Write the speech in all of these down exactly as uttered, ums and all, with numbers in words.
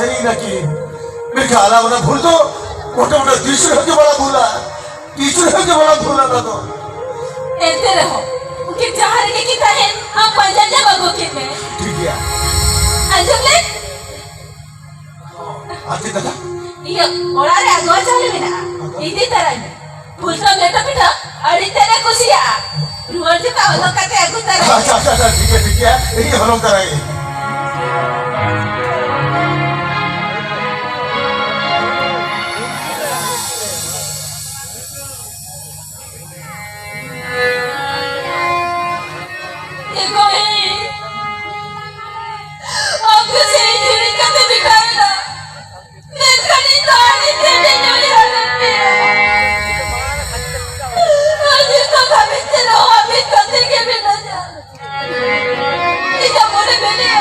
ᱤᱧ ᱱᱟᱹᱠᱤᱱ᱾ ᱢᱮᱱᱠᱷᱟᱱ ᱟᱞᱟᱝ ᱚᱱᱟ ᱵᱷᱩᱞ ᱫᱚ ᱢᱚᱴᱮ ᱢᱚᱴᱮ ᱛᱤᱥ ᱨᱮᱦᱚᱸ ᱜᱮ ᱵᱟᱞᱟᱝ ᱵᱷᱩᱞᱟ᱾ ᱛᱤᱥ ᱨᱮᱦᱚᱸ ᱜᱮ ᱵᱟᱞᱟᱝ ᱵᱷᱩᱞᱟ ᱚᱱᱟ ᱫᱚ᱾ ᱮᱱᱛᱮ ᱨᱮᱦᱚᱸ ᱩᱱᱠᱤᱱ ᱡᱟᱦᱟᱸ ᱨᱮᱜᱮ ᱠᱤᱱ ᱛᱟᱦᱮᱱ, ᱟᱢ ᱯᱟᱸᱡᱟ ᱧᱟᱢ ᱟᱹᱜᱩ ᱠᱤᱱ ᱢᱮ᱾ ᱴᱷᱤᱠ ᱜᱮᱭᱟ᱾ ᱟᱸᱡᱚᱢ ᱞᱮ? ᱟᱨ ᱪᱮᱫ ᱠᱟᱛᱷᱟ? ᱤᱭᱟᱹ, ᱚᱲᱟᱜ ᱨᱮ ᱟᱫᱽᱣᱟ ᱪᱟᱣᱞᱮ ᱢᱮᱱᱟᱜᱼᱟ, ᱤᱫᱤ ᱛᱟᱨᱟᱭ ᱢᱮ᱾ ᱯᱷᱩᱞᱴᱟᱹ ᱞᱮᱴᱚ ᱯᱤᱴᱷᱟᱹ ᱟᱹᱰᱤ ᱛᱮᱫ ᱮ ᱠᱩᱥᱤᱭᱟᱜᱼᱟ᱾ ᱨᱩᱣᱟᱹᱲ ᱡᱚᱠᱷᱟ ᱚᱰᱚᱠ ᱠᱟᱛᱮ ᱟᱹᱜᱩ ᱛᱟᱨᱟᱭ ᱢᱮ᱾ ᱟᱪᱪᱷᱟ, ᱟᱪᱪᱷᱟ, ᱟᱪᱪᱷᱟ, ᱴᱷᱤᱠ ᱜᱮᱭᱟ, ᱴᱷᱤᱠ ᱜᱮᱭᱟ, ᱤᱧ ᱦᱚᱞᱚᱝ ᱛᱟᱨᱟᱭ᱾ ᱮ ᱜᱚ ᱦᱮ, ᱟᱢ ᱫᱚ ᱥᱮᱨᱮᱧ ᱦᱤᱲᱤᱧ ᱠᱟᱛᱮ ᱵᱷᱮᱜᱟᱨ ᱮᱱᱟ᱾ ᱢᱮᱱᱠᱷᱟᱱ ᱤᱧ ᱫᱚ ᱟᱹᱰᱤ ᱛᱮᱫ ᱤᱧ ᱩᱭᱦᱟᱹᱨ ᱞᱮᱫ ᱢᱮᱭᱟ᱾ ᱟᱨ ᱱᱤᱛᱚᱜ ᱫᱷᱟᱹᱵᱤᱡ ᱛᱮ ᱱᱚᱣᱟ ᱢᱤᱫ ᱠᱟᱛᱮ ᱜᱮ ᱢᱮᱱᱟᱧᱟ᱾ ᱤᱧᱟᱜ ᱢᱚᱱᱮ ᱢᱮᱱᱮ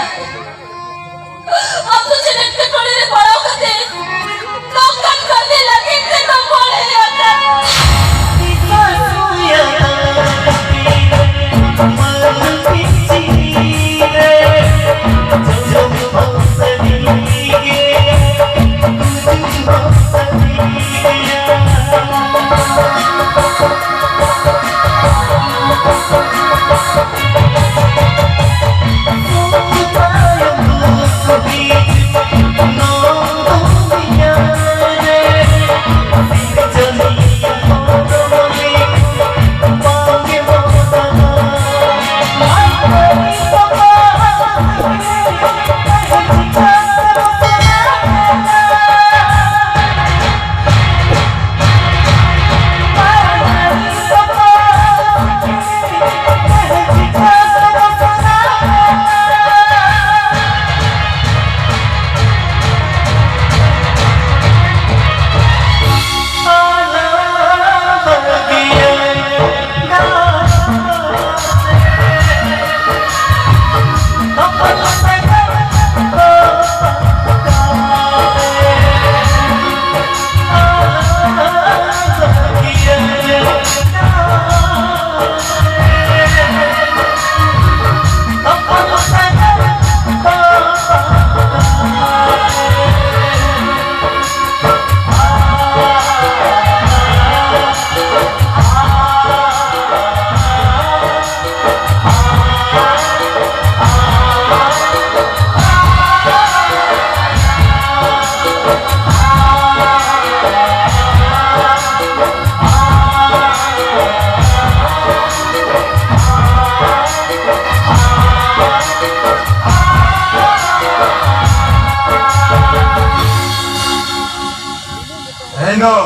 ᱫᱚ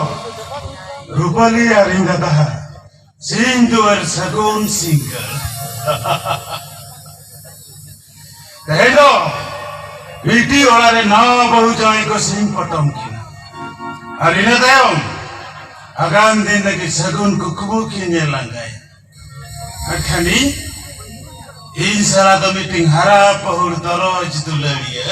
ᱨᱩᱯᱟᱞᱤ ᱟᱨ ᱤᱧ ᱫᱟᱫᱟ ᱥᱤᱧ ᱫᱩᱣᱟᱹᱨ ᱥᱟᱹᱜᱩᱱ ᱥᱤᱝᱜᱟᱹᱲ᱾ ᱛᱮᱦᱮᱧ ᱫᱚ ᱢᱤᱫᱴᱤᱡ ᱚᱲᱟᱜ ᱨᱮ ᱱᱟᱣᱟ ᱵᱟᱹᱦᱩ ᱡᱟᱶᱟᱭ ᱠᱚ ᱥᱤᱧ ᱯᱚᱴᱚᱢ ᱠᱤᱱᱟ᱾ ᱟᱨ ᱤᱱᱟᱹ ᱛᱟᱭᱚᱢ ᱟᱜᱟᱢ ᱫᱤᱱ ᱞᱟᱹᱜᱤᱫ ᱥᱟᱹᱜᱩᱱ ᱠᱩᱠᱢᱩ ᱠᱤᱱ ᱧᱮᱞ ᱞᱟᱸᱜᱟᱭᱟ᱾ ᱢᱮᱱᱠᱷᱟᱱ ᱤᱧ, ᱤᱧ ᱥᱟᱞᱟᱜ ᱫᱚ ᱢᱤᱫᱴᱤᱡ ᱦᱟᱨᱟ ᱯᱟᱹᱦᱩᱲ ᱫᱚᱨᱚᱡ ᱫᱩᱞᱟᱹᱲᱤᱭᱟᱹ᱾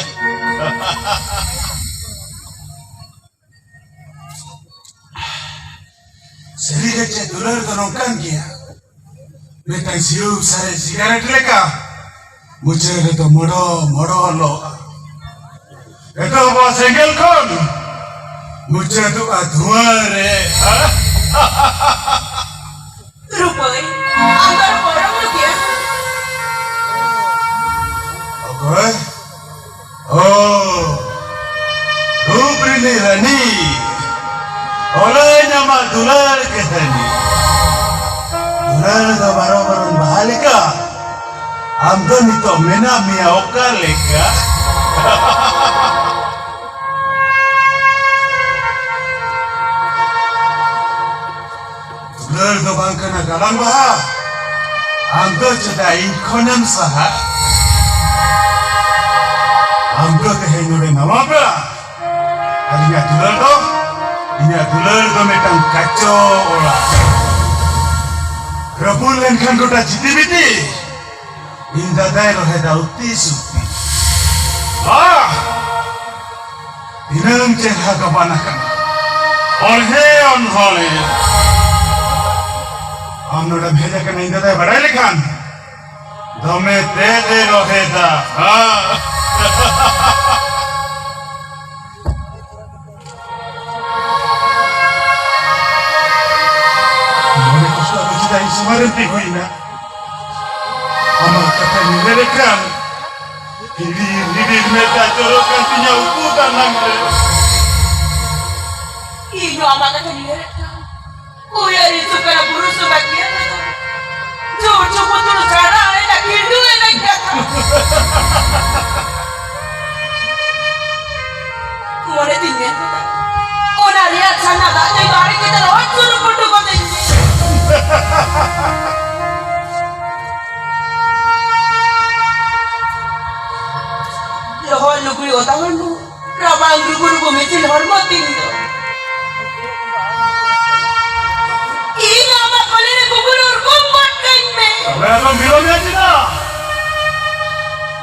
ᱥᱟᱹᱨᱤ ᱜᱮ ᱪᱮᱫ ᱫᱩᱞᱟᱹᱲ ᱫᱚ ᱱᱚᱝᱠᱟᱱ ᱜᱮᱭᱟ, ᱢᱤᱫᱴᱟᱝ ᱥᱤᱭᱩᱵ ᱥᱟᱨᱮᱡ ᱥᱤᱜᱟᱨᱮᱴ ᱞᱮᱠᱟ ᱢᱩᱪᱟᱹᱫ ᱨᱮᱫᱚ ᱢᱚᱲᱚ ᱢᱚᱲᱚ ᱞᱚᱜᱼᱟ᱾ ᱮᱛᱚᱦᱚᱵᱚᱜᱼᱟ ᱥᱮᱸᱜᱮᱞ ᱠᱷᱚᱱ, ᱢᱩᱪᱟᱹᱫᱚᱜᱼᱟ ᱫᱷᱩᱣᱟᱹ ᱨᱮ᱾ ᱨᱩᱯᱟᱹᱭ, ᱟᱢ ᱫᱚ ᱟᱨ ᱯᱟᱹᱣᱨᱟᱹᱢ ᱧᱩ ᱠᱮᱭᱟ? ᱚᱠᱚᱭ? ᱳ, ᱨᱩᱯ ᱨᱤᱱᱤᱡ ᱨᱟᱹᱱᱤ, ᱚᱞᱟᱹᱧ ᱟᱢᱟᱜ ᱫᱩᱞᱟᱹᱲ ᱠᱟᱹᱦᱱᱤ᱾ ᱫᱩᱞᱟᱹᱲ ᱫᱚ ᱵᱟᱨᱚ ᱵᱚᱨᱚᱱ ᱵᱟᱦᱟ ᱞᱮᱠᱟ, ᱟᱢ ᱫᱚ ᱱᱤᱛᱚᱜ ᱢᱮᱱᱟᱜ ᱢᱮᱭᱟ ᱚᱠᱟ ᱞᱮᱠᱟ? ᱫᱩᱞᱟᱹᱲ ᱫᱚ ᱵᱟᱝ ᱠᱟᱱᱟ ᱜᱟᱞᱟᱝ ᱵᱟᱦᱟ, ᱟᱢ ᱫᱚ ᱪᱮᱫᱟᱜ ᱤᱧ ᱠᱷᱚᱱᱮᱢ ᱥᱟᱦᱟ? ᱟᱢ ᱫᱚ ᱛᱮᱦᱮᱧ ᱱᱚᱰᱮ ᱱᱟᱣᱟ ᱯᱮᱲᱟ, ᱟᱨ ᱤᱧᱟᱹᱜ ᱫᱩᱞᱟᱹᱲ ᱫᱚ, ᱤᱧᱟᱹᱜ ᱫᱩᱞᱟᱹᱲ ᱫᱚ ᱢᱤᱫᱴᱟᱝ ᱠᱟᱪᱚ ᱚᱲᱟᱜ᱾ ᱨᱟᱹᱯᱩᱫ ᱞᱮᱱᱠᱷᱟᱱ ᱜᱚᱴᱟ ᱪᱤᱴᱤ ᱵᱤᱴᱤ, ᱤᱧ ᱫᱟᱫᱟᱭ ᱨᱚᱦᱮᱫᱟ ᱩᱛᱤ ᱥᱩᱛᱤ᱾ ᱵᱟᱦ! ᱫᱤᱱᱟᱹᱢ ᱪᱮᱦᱨᱟ ᱜᱟᱵᱟᱱ ᱟᱠᱟᱱᱟ᱾ ᱚᱬᱦᱮ ᱚᱱᱦᱚᱬᱮ᱾ ᱟᱢ ᱱᱚᱰᱮᱢ ᱦᱮᱡ ᱟᱠᱟᱱᱟ ᱤᱧ ᱫᱟᱫᱟᱭ ᱵᱟᱰᱟᱭ ᱞᱮᱠᱷᱟᱱ, ᱫᱚᱢᱮ ᱛᱮᱫ ᱮ ᱨᱚᱦᱮᱫᱟ᱾ ᱦᱟ᱾ ᱢᱚᱱᱮ ᱠᱚᱥᱴᱚ ᱫᱚ ᱪᱮᱫᱟᱜ ᱤᱧ ᱥᱚᱢᱟᱨ ᱨᱮᱢ ᱛᱤᱸᱜᱩᱭᱮᱱᱟ? ᱟᱢᱟᱜ ᱠᱟᱛᱷᱟᱧ ᱩᱭᱦᱟᱹᱨᱮᱫ ᱠᱷᱟᱱ, ᱦᱤᱰᱤᱨ ᱦᱤᱰᱤᱨ ᱢᱮᱫ ᱫᱟᱜ ᱡᱚᱨᱚᱜ ᱠᱟᱱ ᱛᱤᱧᱟ ᱩᱠᱩ ᱫᱟᱱᱟᱝ ᱨᱮ᱾ ᱤᱧ ᱦᱚᱸ ᱟᱢᱟᱜ ᱠᱟᱛᱷᱟᱧ ᱩᱭᱦᱟᱹᱨᱮᱫ ᱠᱷᱟᱱ, ᱩᱭᱦᱟᱹᱨ ᱦᱤᱡᱩᱜ ᱠᱟᱱᱟ ᱵᱩᱨᱩ ᱥᱚᱸᱜᱷᱟ ᱜᱮᱭᱟ ᱠᱚ᱾ ᱡᱳᱨ ᱡᱚᱵᱚᱨ ᱛᱩᱞᱩᱡ ᱡᱷᱟᱲᱟ ᱮᱱᱟ, ᱠᱷᱤᱸᱰᱩ ᱮᱱᱟ ᱠᱟᱛᱷᱟ᱾ ᱢᱚᱱᱮ ᱛᱤᱧ ᱢᱮᱱ ᱠᱮᱫᱟ, ᱚᱱᱟ ᱨᱮᱭᱟᱲ ᱪᱷᱟᱱᱟ ᱦᱩᱭᱩᱜ ᱛᱟᱵᱚᱱ ᱫᱚ᱾ ᱨᱟᱵᱟᱝ ᱨᱩᱵᱩ ᱨᱩᱵᱩ ᱢᱤᱪᱤᱞ ᱦᱚᱲᱢᱚ ᱛᱤᱧ ᱫᱚ᱾ ᱤᱧ ᱟᱢᱟᱜ ᱠᱚᱞᱮ ᱨᱮ ᱜᱩᱜᱩᱞ ᱩᱨᱜᱩᱢ ᱜᱚᱫ ᱠᱟᱹᱧ ᱢᱮ᱾ ᱛᱚᱵᱮ ᱟᱫᱚᱢ ᱵᱤᱞᱚᱢᱮᱫ ᱪᱮᱫᱟᱜ?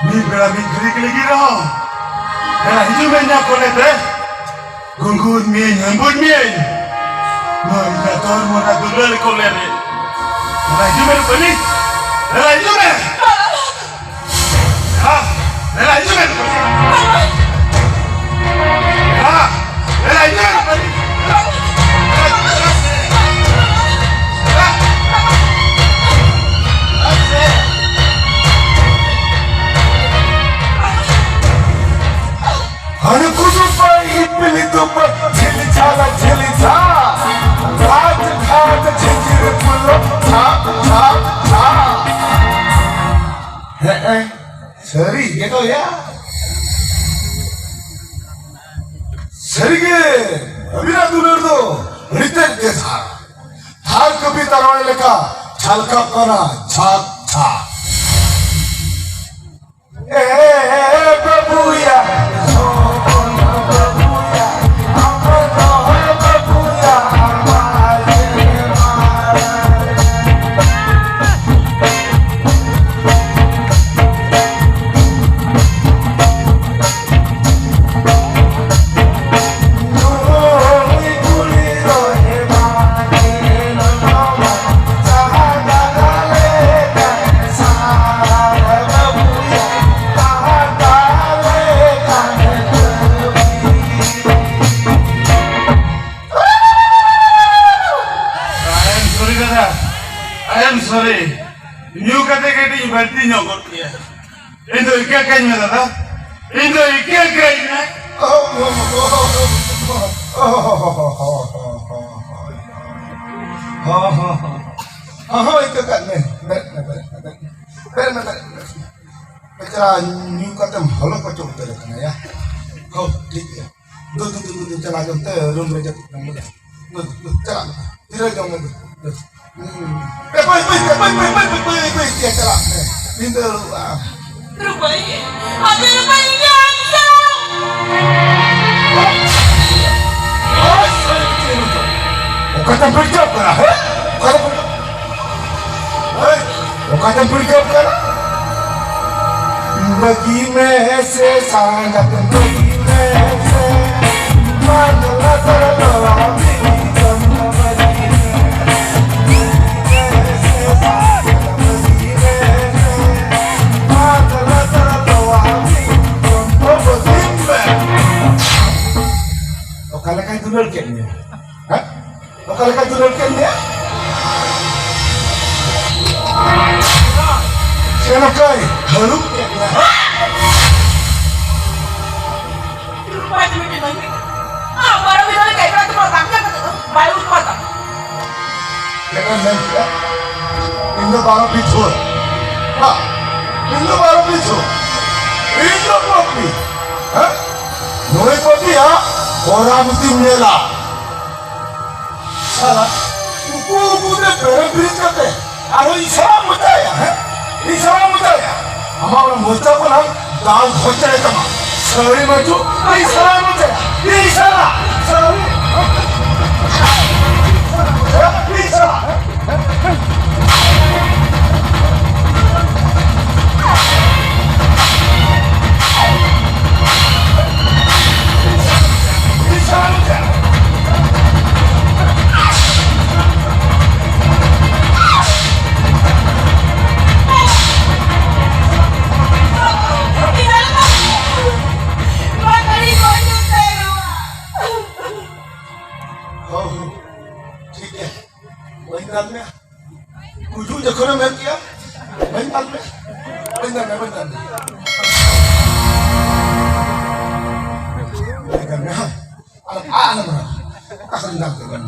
ᱢᱤᱫ ᱵᱮᱲᱟ ᱢᱤᱫ ᱜᱷᱟᱹᱲᱤᱡ ᱞᱟᱹᱜᱤᱫ ᱨᱮᱦᱚᱸ ᱫᱮᱞᱟ ᱦᱤᱡᱩᱜ ᱢᱮ ᱤᱧᱟᱹᱜ ᱠᱚᱞᱮ ᱛᱮ᱾ ᱜᱩᱸᱜᱩᱫ ᱢᱤᱭᱟᱹᱧ, ᱦᱟᱹᱢᱵᱩᱫ ᱢᱤᱭᱟᱹᱧ᱾ ᱱᱚᱣᱟ ᱤᱧᱟᱹᱜ ᱛᱚᱨ ᱢᱚᱱᱟ ᱫᱩᱞᱟᱹᱲ ᱠᱚᱞᱮ ᱨᱮ᱾ ᱫᱮᱞᱟ ᱦᱤᱡᱩᱜ ᱢᱮ ᱨᱩᱯᱟᱹᱞᱤ, ᱫᱮᱞᱟ ᱦᱤᱡᱩᱜ ᱢᱮ᱾ ᱦᱟ, ᱫᱮᱞᱟ ᱦᱤᱡᱩᱜ ᱢᱮ ᱨᱩᱯᱟᱹᱞᱤ᱾ ᱦᱟ, ᱫᱮᱞᱟ ᱦᱤᱡᱩᱜ ᱢᱮ ᱨᱩᱯᱟᱹᱞᱤ᱾ ᱦᱟᱹᱱᱠᱩ ᱫᱚ ᱯᱟᱹᱭ ᱤᱯᱤᱞ ᱫᱚ ᱯᱟᱹᱭ ᱡᱷᱤᱞ ᱡᱷᱟᱞ ᱡᱷᱤᱞ ᱡᱷᱟ᱾ ᱜᱷᱟᱴ ᱜᱷᱟᱴ ᱡᱷᱤᱡᱤᱨ ᱯᱩᱞᱚ ᱡᱷᱟᱯ ᱡᱷᱟᱯ ᱡᱷᱟ᱾ ᱦᱮᱸ, ᱥᱟᱹᱨᱤ ᱜᱮ ᱫᱚ ᱭᱟ᱾ ᱥᱟᱹᱨᱤ ᱜᱮ, ᱟᱹᱵᱤᱱᱟᱜ ᱫᱩᱞᱟᱹᱲ ᱫᱚ ᱟᱹᱰᱤ ᱛᱮᱫ ᱜᱮ ᱥᱟᱨ᱾ ᱛᱷᱟᱨ ᱠᱟᱹᱯᱤ ᱛᱟᱨᱣᱟᱲᱤ ᱞᱮᱠᱟ ᱡᱷᱟᱞᱠᱟᱜ ᱠᱟᱱᱟ ᱡᱷᱟᱠ ᱡᱷᱟᱠ᱾ ᱮ ᱵᱟᱹᱵᱩᱭᱟ, ᱵᱟᱹᱵᱩᱭᱟ, ᱟᱢ ᱫᱚ ᱵᱟᱹᱵᱩᱭᱟ, ᱟᱢ ᱫᱚ I am sorry, ᱫᱟᱫᱟ᱾ I am sorry. ᱧᱩ ᱠᱟᱛᱮ ᱠᱟᱹᱴᱤᱡ ᱵᱟᱹᱲᱛᱤ ᱧᱚᱜ ᱜᱚᱫ ᱠᱮᱜᱼᱟ᱾ ᱤᱧ ᱫᱚ ᱤᱠᱟᱹ ᱠᱟᱹᱧ ᱢᱮ ᱫᱟᱫᱟ, ᱤᱧ ᱫᱚ ᱤᱠᱟᱹ ᱠᱟᱹᱧ ᱢᱮ᱾ ᱦᱚᱸ, ᱦᱚᱸ, ᱤᱠᱟᱹ ᱠᱟᱜ ᱢᱮ᱾ ᱵᱮᱨᱮᱫ ᱢᱮ, ᱵᱮᱨᱮᱫ ᱢᱮ, ᱵᱮᱨᱮᱫ ᱢᱮ, ᱵᱮᱨᱮᱫ ᱢᱮ, ᱵᱮᱨᱮᱫ ᱢᱮ᱾ ᱵᱮᱪᱟᱨᱟ ᱧᱩ ᱠᱟᱛᱮᱢ ᱦᱚᱞᱚ ᱠᱚᱪᱚ ᱩᱛᱟᱹᱨ ᱟᱠᱟᱱᱟ ᱭᱟ᱾ ᱦᱚᱸ, ᱴᱷᱤᱠ ᱜᱮᱭᱟ᱾ ᱫᱩ, ᱫᱩ, ᱫᱩ, ᱫᱩ, ᱫᱩ, ᱪᱟᱞᱟᱣ ᱡᱚᱝ ᱛᱮ ᱨᱩᱢ ᱨᱮ ᱡᱟᱹᱯᱤᱫ ᱢᱮ᱾ ᱫᱩ, ᱫᱩ, ᱫᱩ, ᱪᱟᱞᱟᱜ ᱢᱮ᱾ ᱡᱤᱨᱟᱹᱣ ᱡᱚᱝ ᱢᱮ᱾ ᱫᱩ, ᱫᱩ᱾ ᱦᱩᱸ᱾ ᱮ, ᱵᱟᱹᱭ, ᱵᱟᱹᱭ, ᱵᱟᱹᱭ, ᱪᱟᱞᱟᱜ ᱢᱮ᱾ ᱧᱤᱫᱟᱹ ᱨᱩᱣᱟᱹᱜᱼᱟ᱾ ᱨᱩᱯᱟᱹᱭ, ᱟᱫᱚ ᱨᱩᱯᱟᱹᱭ ᱧᱟᱢ ᱥᱮ? ᱯᱤᱲᱪᱟᱹᱜ ᱠᱟᱱᱟ, ᱦᱮᱸ? ᱚᱠᱟᱨᱮ ᱯᱤᱲᱪᱟᱹᱜ? ᱦᱮᱸ? ᱚᱠᱟᱛᱮᱢ ᱯᱤᱲᱪᱟᱹᱜ ᱠᱟᱱᱟ? ᱵᱟᱹᱜᱤ ᱢᱮ ᱥᱮ ᱥᱟᱸᱜᱟᱛᱮᱢ ᱵᱟᱹᱜᱤ ᱢᱮ ᱥᱮ, ᱢᱟ ᱫᱚ ᱞᱟᱛᱟᱨ ᱫᱚ ᱟᱢ ᱛᱮᱜᱮ ᱡᱚᱢ ᱫᱚ ᱵᱟᱹᱜᱤ ᱢᱮ᱾ ᱵᱟᱹᱜᱤ ᱢᱮ ᱥᱮ ᱥᱟᱸᱜᱟᱛᱮᱢ ᱵᱟᱹᱜᱤ ᱢᱮ ᱥᱮ, ᱢᱟ ᱫᱚ ᱞᱟᱛᱟᱨ ᱫᱚ ᱟᱢ ᱛᱮᱜᱮ ᱡᱚᱢ ᱫᱚ ᱵᱟᱹᱜᱤ ᱢᱮ᱾ ᱚᱠᱟ ᱞᱮᱠᱟᱭ ᱫᱩᱞᱟᱹᱲ ᱠᱮᱫ ᱢᱮᱭᱟ? ᱦᱮᱸ? ᱚᱠᱟ ᱞᱮᱠᱟ ᱫᱩᱞᱟᱹᱲ ᱠᱮᱫ ᱢᱮᱭᱟ? ᱪᱮᱫ ᱞᱮᱠᱟᱭ ᱦᱟᱹᱨᱩᱵ ᱠᱮᱫ ᱢᱮᱭᱟ? ᱨᱩᱯᱟᱭ ᱛᱮ ᱢᱤᱫᱴᱮᱱ ᱢᱟᱹᱱᱢᱤ᱾ ᱟᱢ ᱵᱟᱨᱚ ᱵᱤᱫᱷᱟᱹ ᱞᱮᱠᱟ ᱮᱠᱞᱟ ᱛᱮᱢᱟ ᱵᱟᱢ ᱧᱟᱢ ᱠᱟᱛᱮ ᱫᱚ ᱵᱟᱭ ᱩᱛᱯᱟᱛᱟ᱾ ᱪᱮᱫ ᱮᱢ ᱢᱮᱱ ᱠᱮᱫᱟ? ᱤᱧ ᱫᱚ ᱵᱟᱨᱚ ᱵᱤᱫᱷᱟᱹ᱾ ᱦᱟ, ᱤᱧ ᱫᱚ ᱵᱟᱨᱚ ᱵᱤᱫᱷᱟᱹ᱾ ᱤᱧ ᱫᱚ ᱯᱟᱹᱯᱤ᱾ ᱦᱮᱸ? ᱱᱩᱭ ᱯᱟᱹᱯᱤᱭᱟᱜ ᱠᱚᱨᱟᱣ ᱱᱤᱛᱤᱧ ᱧᱮᱞᱟ᱾ ᱥᱟᱞᱟ, ᱩᱠᱩ ᱩᱠᱩ ᱛᱮ ᱯᱮᱨᱮ ᱯᱤᱨᱤᱡ ᱠᱟᱛᱮ ᱟᱨᱦᱚᱸ ᱤᱥᱟᱨᱟ ᱢᱚᱪᱟᱭᱟ, ᱦᱮᱸ? ᱤᱥᱟᱨᱟ ᱢᱚᱪᱟᱭᱟ᱾ ᱟᱢᱟᱜ ᱚᱱᱟ ᱢᱚᱪᱟ ᱠᱷᱚᱱᱟᱜ ᱫᱟᱞ ᱦᱚᱪᱚᱭ ᱛᱟᱢᱟ᱾ ᱥᱟᱹᱲᱤ ᱢᱟᱪᱩ, ᱤᱥᱟᱨᱟ ᱢᱚᱪᱟᱭᱟ᱾ ᱤᱥᱟᱨᱟ, ᱥᱟᱹᱲᱤ᱾ ᱤᱥᱟᱨᱟ᱾ ᱦᱚᱸ, ᱴᱷᱤᱠ ᱜᱮᱭᱟ᱾ ᱵᱟᱹᱧ ᱫᱟᱞ ᱢᱮᱭᱟ᱾ ᱜᱩᱡᱩᱜ ᱡᱚᱠᱷᱚᱱᱮᱢ ᱢᱮᱱ ᱠᱮᱜᱼᱟ, ᱵᱟᱹᱧ ᱫᱟᱞ ᱢᱮᱭᱟ᱾ ᱵᱟᱹᱧ ᱫᱟᱞ ᱢᱮᱭᱟ, ᱵᱟᱹᱧ ᱫᱟᱞ ᱢᱮᱭᱟ᱾ ᱵᱟᱹᱧ ᱫᱟᱞ ᱢᱮᱭᱟ, ᱦᱮᱸ? ᱟᱞᱚᱢ, ᱟ-, ᱟᱞᱚᱢ ᱨᱚᱲᱟ᱾ ᱚᱠᱟ ᱠᱷᱚᱱᱤᱧ ᱫᱟᱞ ᱠᱮᱫ ᱢᱮᱭᱟ?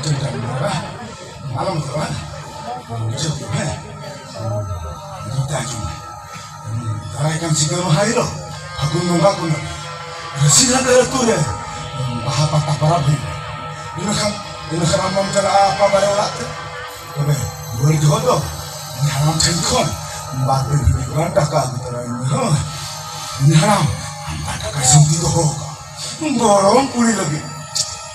ᱵᱟᱹᱧ ᱫᱟᱞ ᱢᱮᱭᱟ, ᱵᱟᱝ? ᱟᱞᱚᱢ ᱨᱚᱲᱟ᱾ ᱵᱩᱡᱷᱟᱹᱣ ᱠᱮᱫ ᱢᱮ᱾ ᱢᱮᱛᱟ ᱡᱚᱝ ᱢᱮ᱾ ᱫᱟᱨᱟᱭ ᱠᱟᱱ ᱥᱤᱸᱜᱟᱹ ᱢᱟᱦᱟ ᱦᱤᱞᱳᱜ ᱯᱷᱟᱹᱜᱩᱱ ᱵᱚᱸᱜᱟ ᱠᱩᱱᱟᱹᱢᱤ ᱨᱟᱹᱥᱤ ᱱᱟᱜᱟᱨ ᱟᱹᱛᱩ ᱨᱮ ᱵᱟᱦᱟ ᱯᱟᱛᱟ ᱯᱚᱨᱚᱵᱽ ᱦᱩᱭᱩᱜᱼᱟ᱾ ᱤᱱᱟᱹ ᱠᱷᱟᱱ, ᱤᱱᱟᱹ ᱠᱷᱟᱱ ᱟᱢ ᱵᱟᱢ ᱪᱟᱞᱟᱜᱼᱟ ᱟᱯᱟ ᱵᱟᱨᱮ ᱚᱲᱟᱜ ᱛᱮ? ᱛᱚᱵᱮ ᱨᱩᱣᱟᱹᱲ ᱡᱚᱦᱚᱜ ᱫᱚ ᱩᱱᱤ ᱦᱟᱲᱟᱢ ᱴᱷᱮᱱ ᱠᱷᱚᱱ ᱵᱟᱨ ᱯᱮ ᱵᱤᱞᱤ ᱜᱟᱱ ᱴᱟᱠᱟ ᱟᱹᱜᱩ ᱛᱚᱨᱟᱭ ᱢᱮ, ᱦᱳᱭ᱾ ᱩᱱᱤ ᱦᱟᱲᱟᱢ ᱟᱢᱫᱟ ᱴᱟᱠᱟᱭ ᱥᱟᱹᱱᱛᱤ ᱫᱚᱦᱚ ᱟᱠᱟᱫᱼᱟ ᱜᱚᱲᱚᱢ ᱠᱩᱲᱤ ᱞᱟᱹᱜᱤᱫ᱾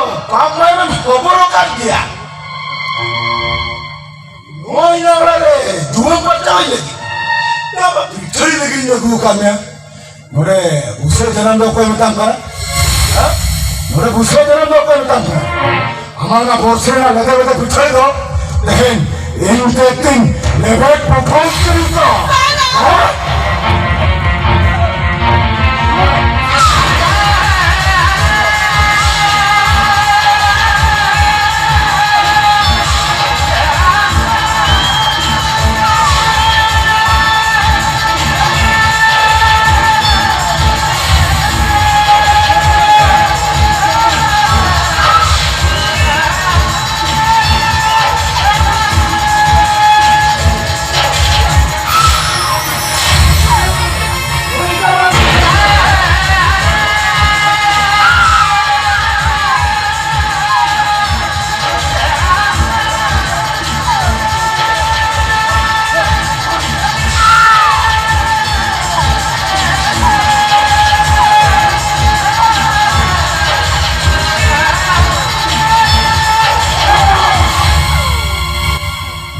ᱚ, ᱵᱟᱯ ᱢᱟᱭ ᱵᱮᱱ ᱦᱚᱵᱚᱨ ᱟᱠᱟᱫ ᱜᱮᱭᱟ᱾ ᱱᱚᱣᱟ ᱤᱧᱟᱹᱜ ᱚᱲᱟᱜ ᱨᱮ ᱡᱩᱣᱟᱹᱱ ᱯᱟᱨᱪᱟᱣ ᱤᱧ ᱞᱟᱹᱜᱤᱫ᱾ ᱱᱚᱣᱟ ᱯᱤᱴᱷᱟᱹᱭ ᱞᱟᱹᱜᱤᱫ ᱤᱧ ᱟᱹᱜᱩ ᱟᱠᱟᱫ ᱢᱮᱭᱟ᱾ ᱱᱚᱰᱮ ᱵᱩᱥᱟᱹᱜ ᱡᱟᱱᱟᱢ ᱫᱚ ᱚᱠᱚᱭ ᱢᱮᱛᱟᱢ ᱠᱟᱱᱟ? ᱦᱮᱸ? ᱱᱚᱰᱮ ᱵᱩᱥᱟᱹᱜ ᱡᱟᱱᱟᱢ ᱫᱚ ᱚᱠᱚᱭ ᱢᱮᱛᱟᱢ ᱠᱟᱱᱟ? ᱟᱢᱟᱜ ᱚᱱᱟ ᱵᱚᱨᱥᱮ ᱨᱮᱱᱟᱜ ᱞᱮᱫᱮ ᱞᱮᱫᱮ ᱯᱤᱴᱷᱟᱹᱭ ᱫᱚ ᱛᱮᱦᱮᱧ ᱤᱧ ᱛᱮ ᱛᱤᱧ ᱞᱮᱵᱮᱫ ᱯᱚᱴᱚᱢ ᱠᱮᱫ ᱫᱚ᱾ ᱦᱮᱸ?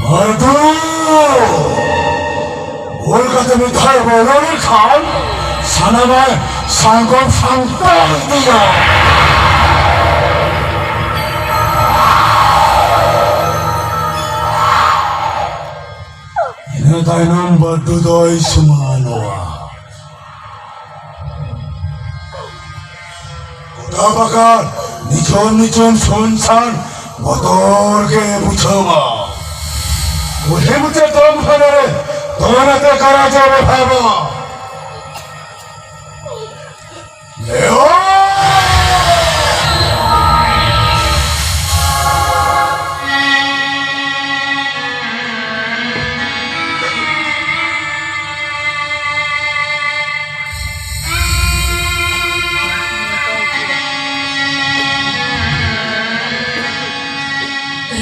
ᱟᱨ ᱫᱩ ᱵᱷᱩᱞ ᱠᱟᱛᱮ ᱢᱤᱫ ᱫᱷᱟᱣ ᱵᱚᱞᱚ ᱞᱮᱱᱠᱷᱟᱱ ᱥᱟᱱᱟᱢᱟᱜ ᱥᱟᱝᱜᱚ ᱥᱟᱱᱛᱟᱲ ᱤᱫᱤᱭᱟ᱾ ᱤᱱᱟᱹ ᱛᱟᱭᱱᱚᱢ ᱵᱟᱹᱰᱩ ᱫᱚᱭ ᱥᱚᱢᱟᱱᱚᱜᱼᱟ᱾ ᱜᱚᱴᱟ ᱯᱟᱠᱟᱲ ᱱᱤᱪᱚᱞ ᱱᱤᱪᱚᱞ ᱥᱩᱱᱥᱟᱱ ᱵᱚᱛᱚᱨ ᱜᱮ ᱵᱩᱡᱷᱟᱹᱣᱟ᱾ ᱠᱩᱞᱦᱤ ᱢᱩᱪᱟᱹᱫ ᱫᱚᱢ ᱠᱷᱟᱱ ᱨᱮ ᱫᱚᱱ ᱟᱛᱮ ᱠᱟᱨᱟᱡᱟ ᱨᱮ ᱵᱷᱟᱵᱟ᱾ ᱞᱮᱣᱟ!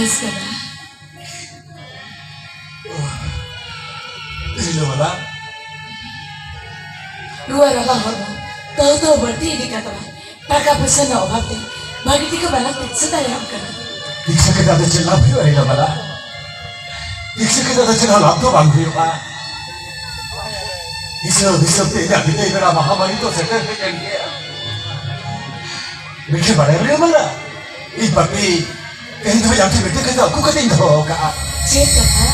ᱨᱟᱹᱥᱠᱟᱹ ᱫᱚ ᱨᱤᱞᱟᱹᱢᱟᱞᱟ᱾ ᱨᱩᱣᱟᱹ ᱨᱟᱵᱟᱝ ᱦᱚᱲᱢᱚ ᱛᱟᱹᱣ ᱛᱟᱹᱣ ᱵᱟᱹᱲᱛᱤ ᱤᱫᱤᱜ ᱠᱟᱱ ᱛᱟᱢᱟ᱾ ᱴᱟᱠᱟ ᱯᱩᱭᱥᱟᱹ ᱨᱮᱱᱟᱜ ᱚᱵᱷᱟᱵ ᱛᱮ ᱵᱷᱟᱹᱜᱤ ᱴᱷᱤᱠ ᱵᱟᱞᱟᱝ ᱪᱤᱠᱤᱛᱥᱟ ᱫᱟᱲᱮᱭᱟᱢ ᱠᱟᱱᱟ᱾ ᱪᱤᱠᱤᱛᱥᱟ ᱠᱟᱛᱮ ᱟᱫᱚ ᱪᱮᱫ ᱞᱟᱵᱷ ᱦᱩᱭᱩᱜᱼᱟ ᱨᱤᱞᱟᱹᱢᱟᱞᱟ? ᱪᱤᱠᱤᱛᱥᱟ ᱠᱟᱛᱮ ᱟᱫᱚ ᱪᱮᱫ ᱦᱚᱸ ᱞᱟᱵᱷ ᱫᱚ ᱵᱟᱝ ᱦᱩᱭᱩᱜᱼᱟ᱾ ᱦᱤᱥᱟᱹᱵ ᱦᱤᱥᱟᱹᱵ ᱛᱮ ᱤᱧᱟᱹᱜ ᱵᱤᱫᱟᱹᱭ ᱵᱮᱲᱟ ᱢᱟᱦᱟᱢᱟᱨᱤ ᱫᱚ ᱥᱮᱴᱮᱨ ᱦᱮᱡ ᱮᱱ ᱜᱮᱭᱟ᱾ ᱢᱤᱫᱴᱷᱮᱱ ᱵᱟᱲᱟᱭ ᱨᱤᱞᱟᱹᱢᱟᱞᱟ, ᱤᱧ ᱯᱟᱯᱤ ᱛᱮᱦᱮᱧ ᱫᱷᱟᱹᱵᱤᱡ ᱟᱢ ᱴᱷᱮᱱ ᱢᱤᱫᱴᱮᱱ ᱠᱟᱛᱷᱟ ᱩᱠᱩ ᱠᱟᱛᱮᱧ ᱫᱚᱦᱚ ᱟᱠᱟᱫᱼᱟ᱾ ᱪᱮᱫ ᱠᱟᱛᱷᱟ?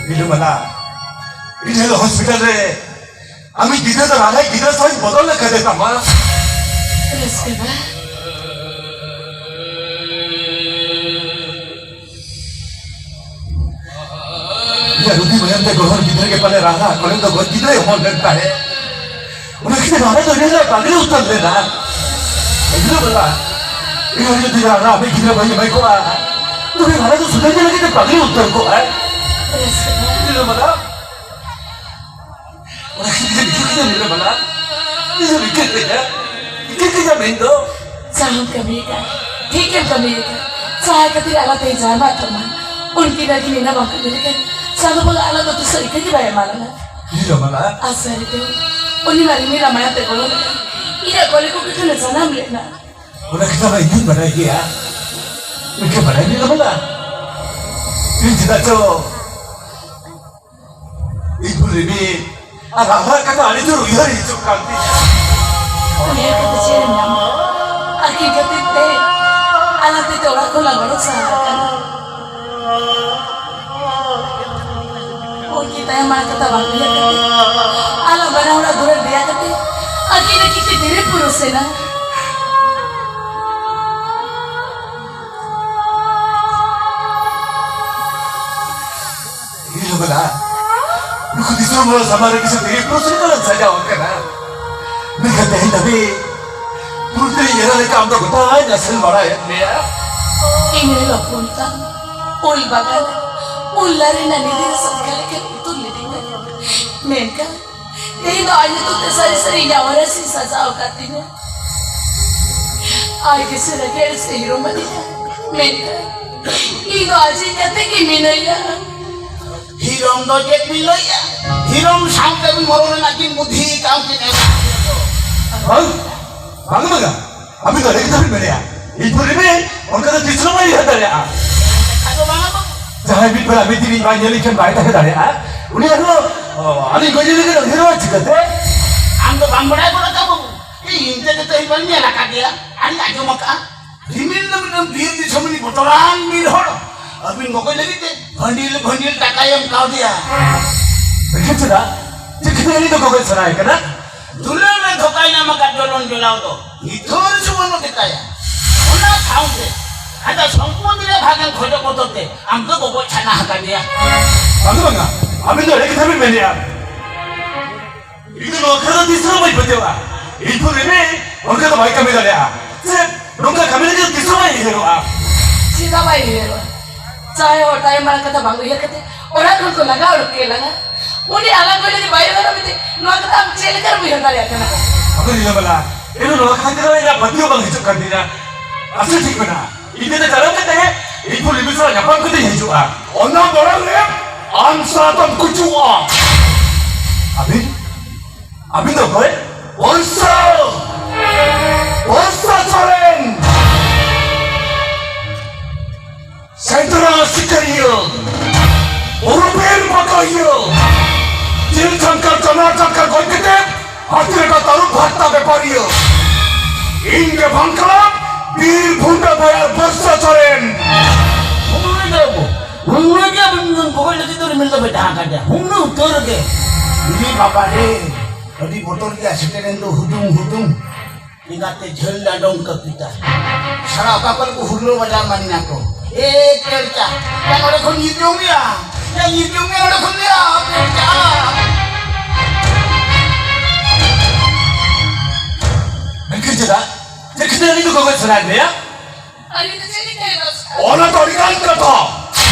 ᱨᱤᱞᱟᱹᱢᱟᱞᱟ, ᱤᱧ ᱦᱤᱞᱳᱜ ᱦᱚᱥᱯᱤᱴᱟᱞ ᱨᱮ ᱟᱢᱤᱡ ᱜᱤᱫᱽᱨᱟᱹ ᱫᱚ ᱨᱟᱫᱷᱟᱭ ᱜᱤᱫᱽᱨᱟᱹ ᱥᱟᱶ ᱤᱧ ᱵᱚᱫᱚᱞ ᱟᱠᱟᱫᱮ ᱛᱟᱢᱟ᱾ ᱨᱟᱹᱥᱠᱟᱹ ᱫᱟ᱾ ᱤᱧᱟᱹᱜ ᱨᱩᱴᱤ ᱢᱟᱭᱟᱢ ᱛᱮ ᱜᱚᱲᱦᱚᱱ ᱜᱤᱫᱽᱨᱟᱹ ᱜᱮ ᱯᱟᱞᱮ ᱨᱟᱫᱷᱟ ᱠᱚᱞᱮᱡᱽ ᱫᱚ ᱜᱚᱡ ᱜᱤᱫᱽᱨᱟᱹᱭ ᱚᱢᱚᱱ ᱞᱮᱱ ᱛᱟᱦᱮᱸᱫ᱾ ᱚᱱᱟ ᱠᱷᱟᱹᱛᱤᱨ ᱨᱟᱫᱷᱟ ᱫᱚ ᱤᱱᱟᱹ ᱦᱤᱞᱳᱜ ᱯᱟᱜᱽᱞᱤ ᱩᱛᱟᱹᱨ ᱞᱮᱱᱟ᱾ ᱤᱧ ᱫᱚ ᱵᱟᱵᱟ, ᱤᱧ ᱦᱚᱸ ᱡᱩᱫᱤ ᱨᱟᱫᱷᱟ ᱟᱢᱤᱡ ᱜᱤᱫᱽᱨᱟᱹ ᱵᱟᱹᱧ ᱮᱢᱟᱭ ᱠᱚᱜᱼᱟ, ᱛᱚᱵᱮ ᱨᱟᱫᱷᱟ ᱫᱚ ᱥᱩᱫᱷᱟᱹᱨ ᱜᱮ ᱞᱟᱹᱜᱤᱫ ᱛᱮ ᱯᱟᱜᱽᱞᱤ ᱩᱛᱟᱹᱨ ᱠᱚᱜᱼᱟᱭ᱾ ᱤᱧ ᱫᱚ ᱵᱟᱵᱟ, ᱚᱱᱟ ᱠᱷᱟᱹᱛᱤᱨ ᱤᱠᱟᱹ ᱠᱟᱹᱧᱟ ᱨᱤᱞᱟᱹᱢᱟᱞᱟ᱾ ᱤᱧ ᱫᱚ ᱤᱠᱟᱹ ᱠᱟᱹᱧᱟ᱾ ᱤᱠᱟᱹ ᱠᱟᱹᱧᱟ ᱢᱮᱱ ᱫᱚ᱾ ᱡᱟᱦᱟᱸᱢ ᱠᱟᱹᱢᱤ ᱟᱠᱟᱫ, ᱴᱷᱤᱠ ᱮᱢ ᱠᱟᱹᱢᱤ ᱟᱠᱟᱫ᱾ ᱥᱟᱦᱟᱭ ᱠᱷᱟᱹᱛᱤᱨ ᱟᱞᱟᱛᱮ ᱡᱟᱦᱟᱸ ᱮᱢᱟᱜ ᱛᱟᱢᱟ, ᱩᱱᱠᱤᱱ ᱟᱹᱠᱤᱱ ᱮᱱᱟ ᱵᱟᱝ ᱠᱟᱹᱢᱤ ᱞᱮᱠᱷᱟᱱ ᱪᱟᱸᱫᱚ ᱵᱚᱸᱜᱟ ᱟᱞᱟᱜ ᱫᱚ ᱛᱤᱥ ᱦᱚᱸ ᱤᱠᱟᱹ ᱜᱮ ᱵᱟᱭ ᱮᱢᱟ ᱞᱮᱱᱟ᱾ ᱨᱤᱞᱟᱹᱢᱟᱞᱟ᱾ ᱟᱨ ᱥᱟᱹᱨᱤᱛᱮ, ᱩᱱᱤ ᱢᱟ ᱨᱤᱢᱤᱞ ᱢᱟᱭᱟᱢ ᱛᱮ ᱜᱚᱲᱚ ᱞᱮᱱᱟ᱾ ᱤᱧᱟᱹᱜ ᱠᱚᱞᱮ ᱠᱚ ᱠᱤᱪᱷᱩ ᱞᱮ ᱥᱟᱱᱟᱢ ᱞᱮᱱᱟ᱾ ᱚᱱᱟ ᱠᱟᱛᱷᱟ ᱢᱟ ᱤᱧ ᱦᱚᱸᱧ ᱵᱟᱰᱟᱭ ᱜᱮᱭᱟ᱾ ᱢᱮᱱᱠᱷᱟᱱ ᱵᱟᱰᱟᱭ ᱢᱮ ᱨᱤᱞᱟᱹᱢᱟᱞᱟ, ᱪᱮᱫᱟᱜ ᱪᱚ ᱤᱧ ᱵᱩᱞᱤ ᱢᱤᱫ ᱟᱨ ᱨᱟᱦᱞᱟ ᱠᱟᱛᱷᱟ ᱟᱹᱰᱤ ᱡᱳᱨ ᱩᱭᱦᱟᱹᱨ ᱦᱤᱡᱩᱜ ᱠᱟᱱ ᱛᱤᱧᱟ᱾ ᱩᱭᱦᱟᱹᱨ ᱠᱟᱛᱮ ᱪᱮᱫ ᱮᱢ ᱧᱟᱢᱟ? ᱟᱹᱠᱤᱱ ᱠᱷᱟᱹᱛᱤᱨ ᱛᱮ ᱟᱞᱟᱝ ᱛᱮ ᱚᱲᱟᱜ ᱠᱷᱚᱱ ᱞᱟᱝ ᱚᱰᱚᱠ ᱥᱟᱦᱟ ᱟᱠᱟᱱᱟ᱾ ᱩᱱᱠᱤᱱ ᱛᱟᱭᱚᱢ ᱢᱟᱲᱟᱝ ᱠᱟᱛᱷᱟ ᱵᱟᱝ ᱩᱭᱦᱟᱹᱨ ᱠᱟᱛᱮ ᱟᱞᱟᱝ ᱵᱟᱱᱟ ᱦᱚᱲᱟᱜ ᱫᱩᱞᱟᱹᱲ ᱫᱮᱭᱟ ᱠᱟᱛᱮ ᱟᱹᱠᱤᱱ ᱟᱹᱠᱤᱱ ᱛᱮ ᱛᱤᱨᱮ ᱯᱩᱨᱩᱥ ᱮᱱᱟ᱾ ᱤᱧ ᱦᱚᱸ ᱵᱮᱞᱟ, ᱱᱩᱠᱩ ᱫᱤᱥᱚᱢ ᱦᱚᱲ ᱥᱟᱢᱟᱝ ᱨᱮ ᱠᱤᱪᱷᱩ ᱫᱤᱱ ᱯᱨᱚᱥᱱᱚ ᱞᱮ ᱥᱟᱡᱟᱣ ᱟᱠᱟᱱᱟ᱾ ᱢᱮᱱᱠᱷᱟᱱ ᱛᱮᱦᱮᱧ ᱫᱷᱟᱹᱵᱤᱡ ᱯᱩᱨᱛᱤ ᱮᱨᱟ ᱞᱮᱠᱟ ᱟᱢ ᱫᱚ ᱜᱚᱴᱟᱧ ᱟᱥᱮᱱ ᱵᱟᱲᱟᱭᱮᱫ ᱢᱮᱭᱟ᱾ ᱤᱧ ᱨᱮᱱ ᱦᱚᱯᱚᱱ ᱛᱟᱢ ᱩᱞ ᱵᱟᱜᱟᱱ ᱩᱞ ᱫᱟᱨᱮ ᱨᱮᱱᱟᱜ ᱱᱤᱨᱤ ᱨᱮ ᱥᱚᱛᱠᱟ ᱞᱮᱠᱟ ᱩᱛᱩ ᱞᱤᱫᱤᱧᱟ᱾ ᱢᱮᱱᱠᱷᱟᱱ ᱛᱮᱦᱮᱧ ᱫᱚ ᱟᱡ ᱧᱩᱛᱩᱢ ᱛᱮ ᱥᱟᱹᱨᱤ ᱥᱟᱹᱨᱤ ᱤᱧᱟᱹᱜ ᱚᱲᱟᱜ ᱥᱤᱧ ᱥᱟᱡᱟᱣ ᱟᱠᱟᱫ ᱛᱤᱧᱟ᱾ ᱟᱡ ᱜᱮ ᱥᱮ ᱨᱮᱸᱜᱮᱡ ᱥᱮ ᱦᱤᱨᱚᱢ ᱟᱹᱫᱤᱧᱟ᱾ ᱢᱮᱱᱠᱷᱟᱱ ᱤᱧ ᱫᱚ ᱟᱡ ᱤᱧ ᱠᱟᱛᱮ ᱜᱮ ᱢᱤᱱᱟᱹᱧᱟ᱾ ᱦᱤᱨᱚᱢ ᱫᱚ ᱪᱮᱫ ᱵᱤᱱ ᱞᱟᱹᱭᱮᱜᱼᱟ? ᱦᱤᱨᱚᱢ ᱥᱟᱶᱛᱮ ᱵᱤᱱ ᱢᱚᱨᱚ ᱨᱮᱱᱟᱜ ᱠᱤᱱ ᱵᱩᱫᱽᱫᱷᱤ ᱠᱟᱱ ᱠᱤᱱ ᱮᱢᱟ᱾ ᱵᱟᱝ, ᱵᱟᱝ, ᱵᱟᱝᱟ᱾ ᱟᱹᱵᱤᱱ ᱫᱚ ᱟᱹᱰᱤ ᱠᱟᱛᱷᱟ ᱵᱤᱱ ᱢᱮᱱᱮᱜᱼᱟ᱾ ᱤᱧ ᱯᱩᱨᱤ ᱨᱮ ᱚᱱᱠᱟ ᱫᱚ ᱛᱤᱥ ᱦᱚᱸ ᱵᱟᱭ ᱩᱭᱦᱟᱹᱨ ᱫᱟᱲᱮᱭᱟᱜᱼᱟ᱾ ᱟᱫᱚ ᱵᱟᱝᱟ ᱵᱟᱹᱵᱩ᱾ ᱡᱟᱦᱟᱸᱭ ᱢᱤᱫ ᱵᱮᱲᱟ ᱢᱤᱫ ᱫᱤᱱ ᱤᱧ ᱵᱟᱭ ᱧᱮᱞᱤᱧ ᱠᱷᱟᱱ ᱵᱟᱭ ᱛᱟᱦᱮᱸ ᱫᱟᱲᱮᱭᱟᱜᱼᱟ, ᱩᱱᱤ ᱟᱨᱦᱚᱸ, ᱚ, ᱟᱹᱞᱤᱧ ᱜᱚᱡᱮ ᱞᱟᱹᱜᱤᱫ ᱩᱭᱦᱟᱹᱨᱚᱜᱼᱟ ᱪᱤᱠᱟᱹᱛᱮ? ᱟᱢ ᱫᱚ ᱵᱟᱢ ᱵᱟᱲᱟᱭ ᱜᱚᱫ ᱟᱠᱟᱫ ᱵᱟᱹᱵᱩ᱾ ᱤᱧ ᱛᱮ ᱡᱚᱛᱚ ᱤᱧ ᱵᱟᱹᱧ ᱧᱮᱞ ᱟᱠᱟᱫᱮᱭᱟ, ᱟᱨᱤᱧ ᱟᱸᱡᱚᱢ ᱟᱠᱟᱫᱼᱟ᱾ ᱨᱤᱢᱤᱞ ᱫᱚ ᱢᱤᱫᱴᱟᱝ ᱵᱤᱨ ᱫᱤᱥᱚᱢ ᱨᱤᱱᱤᱡ ᱵᱚᱛᱚᱨᱟᱱ ᱢᱤᱫ ᱦᱚᱲ᱾ ᱟᱹᱵᱤᱱ ᱜᱚᱜᱚᱡ ᱞᱟᱹᱜᱤᱫ ᱛᱮ ᱵᱷᱟᱹᱱᱰᱤᱞ ᱵᱷᱟᱹᱱᱰᱤᱞ ᱴᱟᱠᱟᱭ ᱮᱢ ᱠᱟᱣᱫᱮᱭᱟ᱾ ᱢᱮᱱᱠᱷᱟᱱ ᱪᱮᱫᱟᱜ? ᱪᱮᱫ ᱠᱷᱟᱹᱛᱤᱨ ᱩᱱᱤ ᱫᱚ ᱜᱚᱜᱚᱡ ᱥᱟᱱᱟᱭᱮ ᱠᱟᱱᱟ? ᱫᱩᱞᱟᱹᱲ ᱨᱮ ᱫᱷᱳᱠᱟᱭ ᱧᱟᱢ ᱟᱠᱟᱫ ᱡᱚᱞᱚᱱ ᱡᱚᱞᱟᱣ ᱫᱚ ᱱᱤᱛ ᱦᱚᱸ ᱨᱩᱥᱩ ᱵᱟᱹᱱᱩᱜ ᱜᱮᱛᱟᱭᱟ᱾ ᱚᱱᱟ ᱥᱟᱶᱛᱮ ᱟᱡᱟᱜ ᱥᱚᱢᱯᱚᱛᱤ ᱨᱮ ᱵᱷᱟᱜᱽ ᱮᱢ ᱠᱷᱚᱡᱚᱜ ᱵᱚᱛᱚᱨ ᱛᱮ ᱟᱢ ᱫᱚ ᱜᱚᱜᱚᱡ ᱥᱟᱱᱟ ᱟᱠᱟᱫᱮᱭᱟ᱾ ᱵᱟᱝᱟ, ᱵᱟᱝᱟ, ᱟᱹᱵᱤᱱ ᱫᱚ ᱮᱲᱮ ᱠᱟᱛᱷᱟ ᱵᱤᱱ ᱢᱮᱱᱮᱜᱼᱟ᱾ ᱤᱧ ᱫᱚ ᱱᱚᱣᱟ ᱠᱟᱛᱷᱟ ᱫᱚ ᱛᱤᱥ ᱦᱚᱸ ᱵᱟᱹᱧ ᱯᱟᱹᱛᱭᱟᱹᱣᱟ᱾ ᱤᱧ ᱯᱩᱨᱤ ᱨᱮ ᱚᱱᱠᱟ ᱫᱚ ᱵᱟᱭ ᱠᱟᱹᱢᱤ ᱫᱟᱲᱮᱭᱟᱜᱼᱟ᱾ ᱥᱮ ᱱᱚᱝᱠᱟ ᱠᱟᱹᱢᱤ ᱞᱟᱹᱜᱤᱫ ᱫᱚ ᱛᱤᱥ ᱦᱚᱸ ᱵᱟᱭ ᱩᱭᱦᱟᱹᱨᱚᱜᱼᱟ᱾ ᱪᱮᱫᱟᱜ ᱵᱟᱭ ᱩᱭᱦᱟᱹᱨᱚᱜᱼᱟ? ᱡᱟᱦᱟᱸᱭ ᱦᱚᱲ ᱛᱟᱭᱚᱢ ᱢᱟᱲᱟᱝ ᱠᱟᱛᱷᱟ ᱵᱟᱝ ᱩᱭᱦᱟᱹᱨ ᱠᱟᱛᱮ ᱚᱲᱟᱜ ᱠᱷᱚᱱ ᱠᱚ ᱞᱟᱜᱟ ᱩᱰᱩᱠ ᱠᱮᱫ ᱞᱟᱝᱟ, ᱩᱱᱤ ᱟᱞᱟᱝ ᱠᱚ ᱞᱟᱹᱜᱤᱫ ᱵᱟᱭ ᱩᱭᱦᱟᱹᱨᱟ ᱢᱮᱱᱛᱮ ᱱᱚᱣᱟ ᱠᱟᱛᱷᱟ ᱟᱢ ᱪᱮᱫ ᱞᱮᱠᱟᱨᱮᱢ ᱩᱭᱦᱟᱹᱨ ᱫᱟᱲᱮᱭᱟᱜ ᱠᱟᱱᱟ? ᱟᱫᱚ ᱨᱤᱞᱟᱹᱢᱟᱞᱟ, ᱤᱧ ᱫᱚ ᱱᱚᱣᱟ ᱠᱟᱛᱷᱟ ᱛᱮᱫᱚ ᱤᱧᱟᱹᱜ ᱯᱟᱹᱛᱭᱟᱹᱣ ᱵᱟᱝ ᱦᱤᱡᱩᱜ ᱠᱟᱱ ᱛᱤᱧᱟ᱾ ᱟᱪᱪᱷᱟ, ᱴᱷᱤᱠ ᱢᱮᱱᱟᱜᱼᱟ, ᱤᱧ ᱛᱮᱫᱚ ᱪᱟᱞᱟᱣ ᱠᱟᱛᱮ ᱤᱧ ᱯᱩᱨᱤ ᱵᱤᱥᱚᱭ ᱧᱟᱯᱟᱢ ᱠᱟᱛᱮ ᱤᱧ ᱦᱤᱡᱩᱜᱼᱟ᱾ ᱚᱱᱟ ᱢᱟᱲᱟᱝ ᱨᱮ ᱟᱢ ᱥᱟᱶ ᱫᱚᱢ ᱜᱩᱡᱩᱜᱼᱟ᱾ ᱟᱹᱵᱤᱱ? ᱟᱹᱵᱤᱱ ᱫᱚ ᱚᱠᱚᱭ? ᱵᱚᱨᱥᱟ! ᱵᱚᱨᱥᱟ ᱥᱚᱨᱮᱱ! ᱥᱮᱸᱫᱽᱨᱟ ᱥᱤᱠᱟᱹᱨᱤᱭᱟᱹ, ᱵᱩᱨᱩ ᱵᱤᱨ ᱵᱟᱠᱟᱭᱤᱭᱟᱹ, ᱡᱤᱞ ᱡᱷᱟᱝᱠᱟᱨ ᱡᱟᱱᱣᱟᱨ ᱡᱷᱟᱝᱠᱟᱨ ᱜᱚᱡ ᱠᱟᱛᱮ ᱦᱟᱹᱛᱤ ᱞᱮᱠᱟ ᱛᱟᱹᱨᱩᱵ ᱦᱟᱨᱛᱟ ᱵᱮᱯᱟᱨᱤᱭᱟᱹ᱾ ᱤᱧ ᱜᱮ ᱵᱷᱟᱝᱠᱲᱟ ᱵᱤᱨ ᱵᱷᱩᱱᱰᱟᱹ ᱵᱚᱭᱟᱨ ᱵᱚᱨᱥᱟ ᱥᱚᱨᱮᱱ᱾ ᱦᱩᱲᱩ ᱜᱮ ᱟᱵᱚ, ᱦᱩᱲᱩ ᱜᱮ ᱟᱵᱚ ᱵᱚᱱ ᱜᱚᱡ ᱞᱟᱹᱜᱤᱫ ᱫᱚ ᱨᱤᱢᱤᱞ ᱫᱚ ᱵᱮᱴᱟ ᱟᱠᱟᱫ ᱜᱮᱭᱟ᱾ ᱦᱩᱲᱩ ᱩᱛᱟᱹᱨ ᱜᱮ᱾ ᱤᱧ ᱵᱟᱵᱟ ᱨᱮ, ᱟᱹᱰᱤ ᱵᱚᱛᱚᱨ ᱜᱮᱭᱟ ᱥᱮᱴᱮᱨᱮᱱ ᱫᱚ ᱦᱩᱫᱩᱢ ᱦᱩᱫᱩᱢ᱾ ᱮᱸᱜᱟᱛᱮ ᱡᱷᱟᱹᱞ ᱰᱟᱸᱰᱚᱢ ᱠᱟᱹᱯᱤᱛᱟ᱾ ᱥᱟᱨᱟ ᱚᱠᱟ ᱠᱚᱨᱮ ᱠᱚ ᱦᱩᱨᱞᱟᱹ ᱵᱟᱡᱟᱣ ᱢᱟᱱᱱᱟ ᱠᱚ᱾ ᱮ ᱪᱮᱲᱪᱟ, ᱭᱟ ᱱᱚᱰᱮ ᱠᱷᱚᱱ ᱧᱤᱨ ᱡᱚᱝ ᱜᱮᱭᱟ᱾ ᱭᱟ ᱧᱤᱨ ᱡᱚᱝ ᱜᱮᱭᱟ ᱱᱚᱰᱮ ᱠᱷᱚᱱ ᱫᱚ, ᱭᱟ ᱪᱮᱲᱪᱟ᱾ ᱢᱮᱱᱠᱷᱟᱱ ᱪᱮᱫᱟᱜ? ᱪᱮᱫ ᱠᱷᱟᱹᱛᱤᱨ ᱟᱹᱞᱤᱧ ᱫᱚ ᱜᱚᱜᱚᱡ ᱥᱟᱱᱟᱭᱮᱫ ᱢᱮᱭᱟ? ᱟᱹᱞᱤᱧ ᱫᱚ ᱪᱮᱫ ᱞᱤᱧ ᱞᱟᱹᱭᱟ? ᱚᱱᱟ ᱫᱚ ᱟᱹᱰᱤ ᱜᱟᱱ ᱠᱟᱛᱷᱟ᱾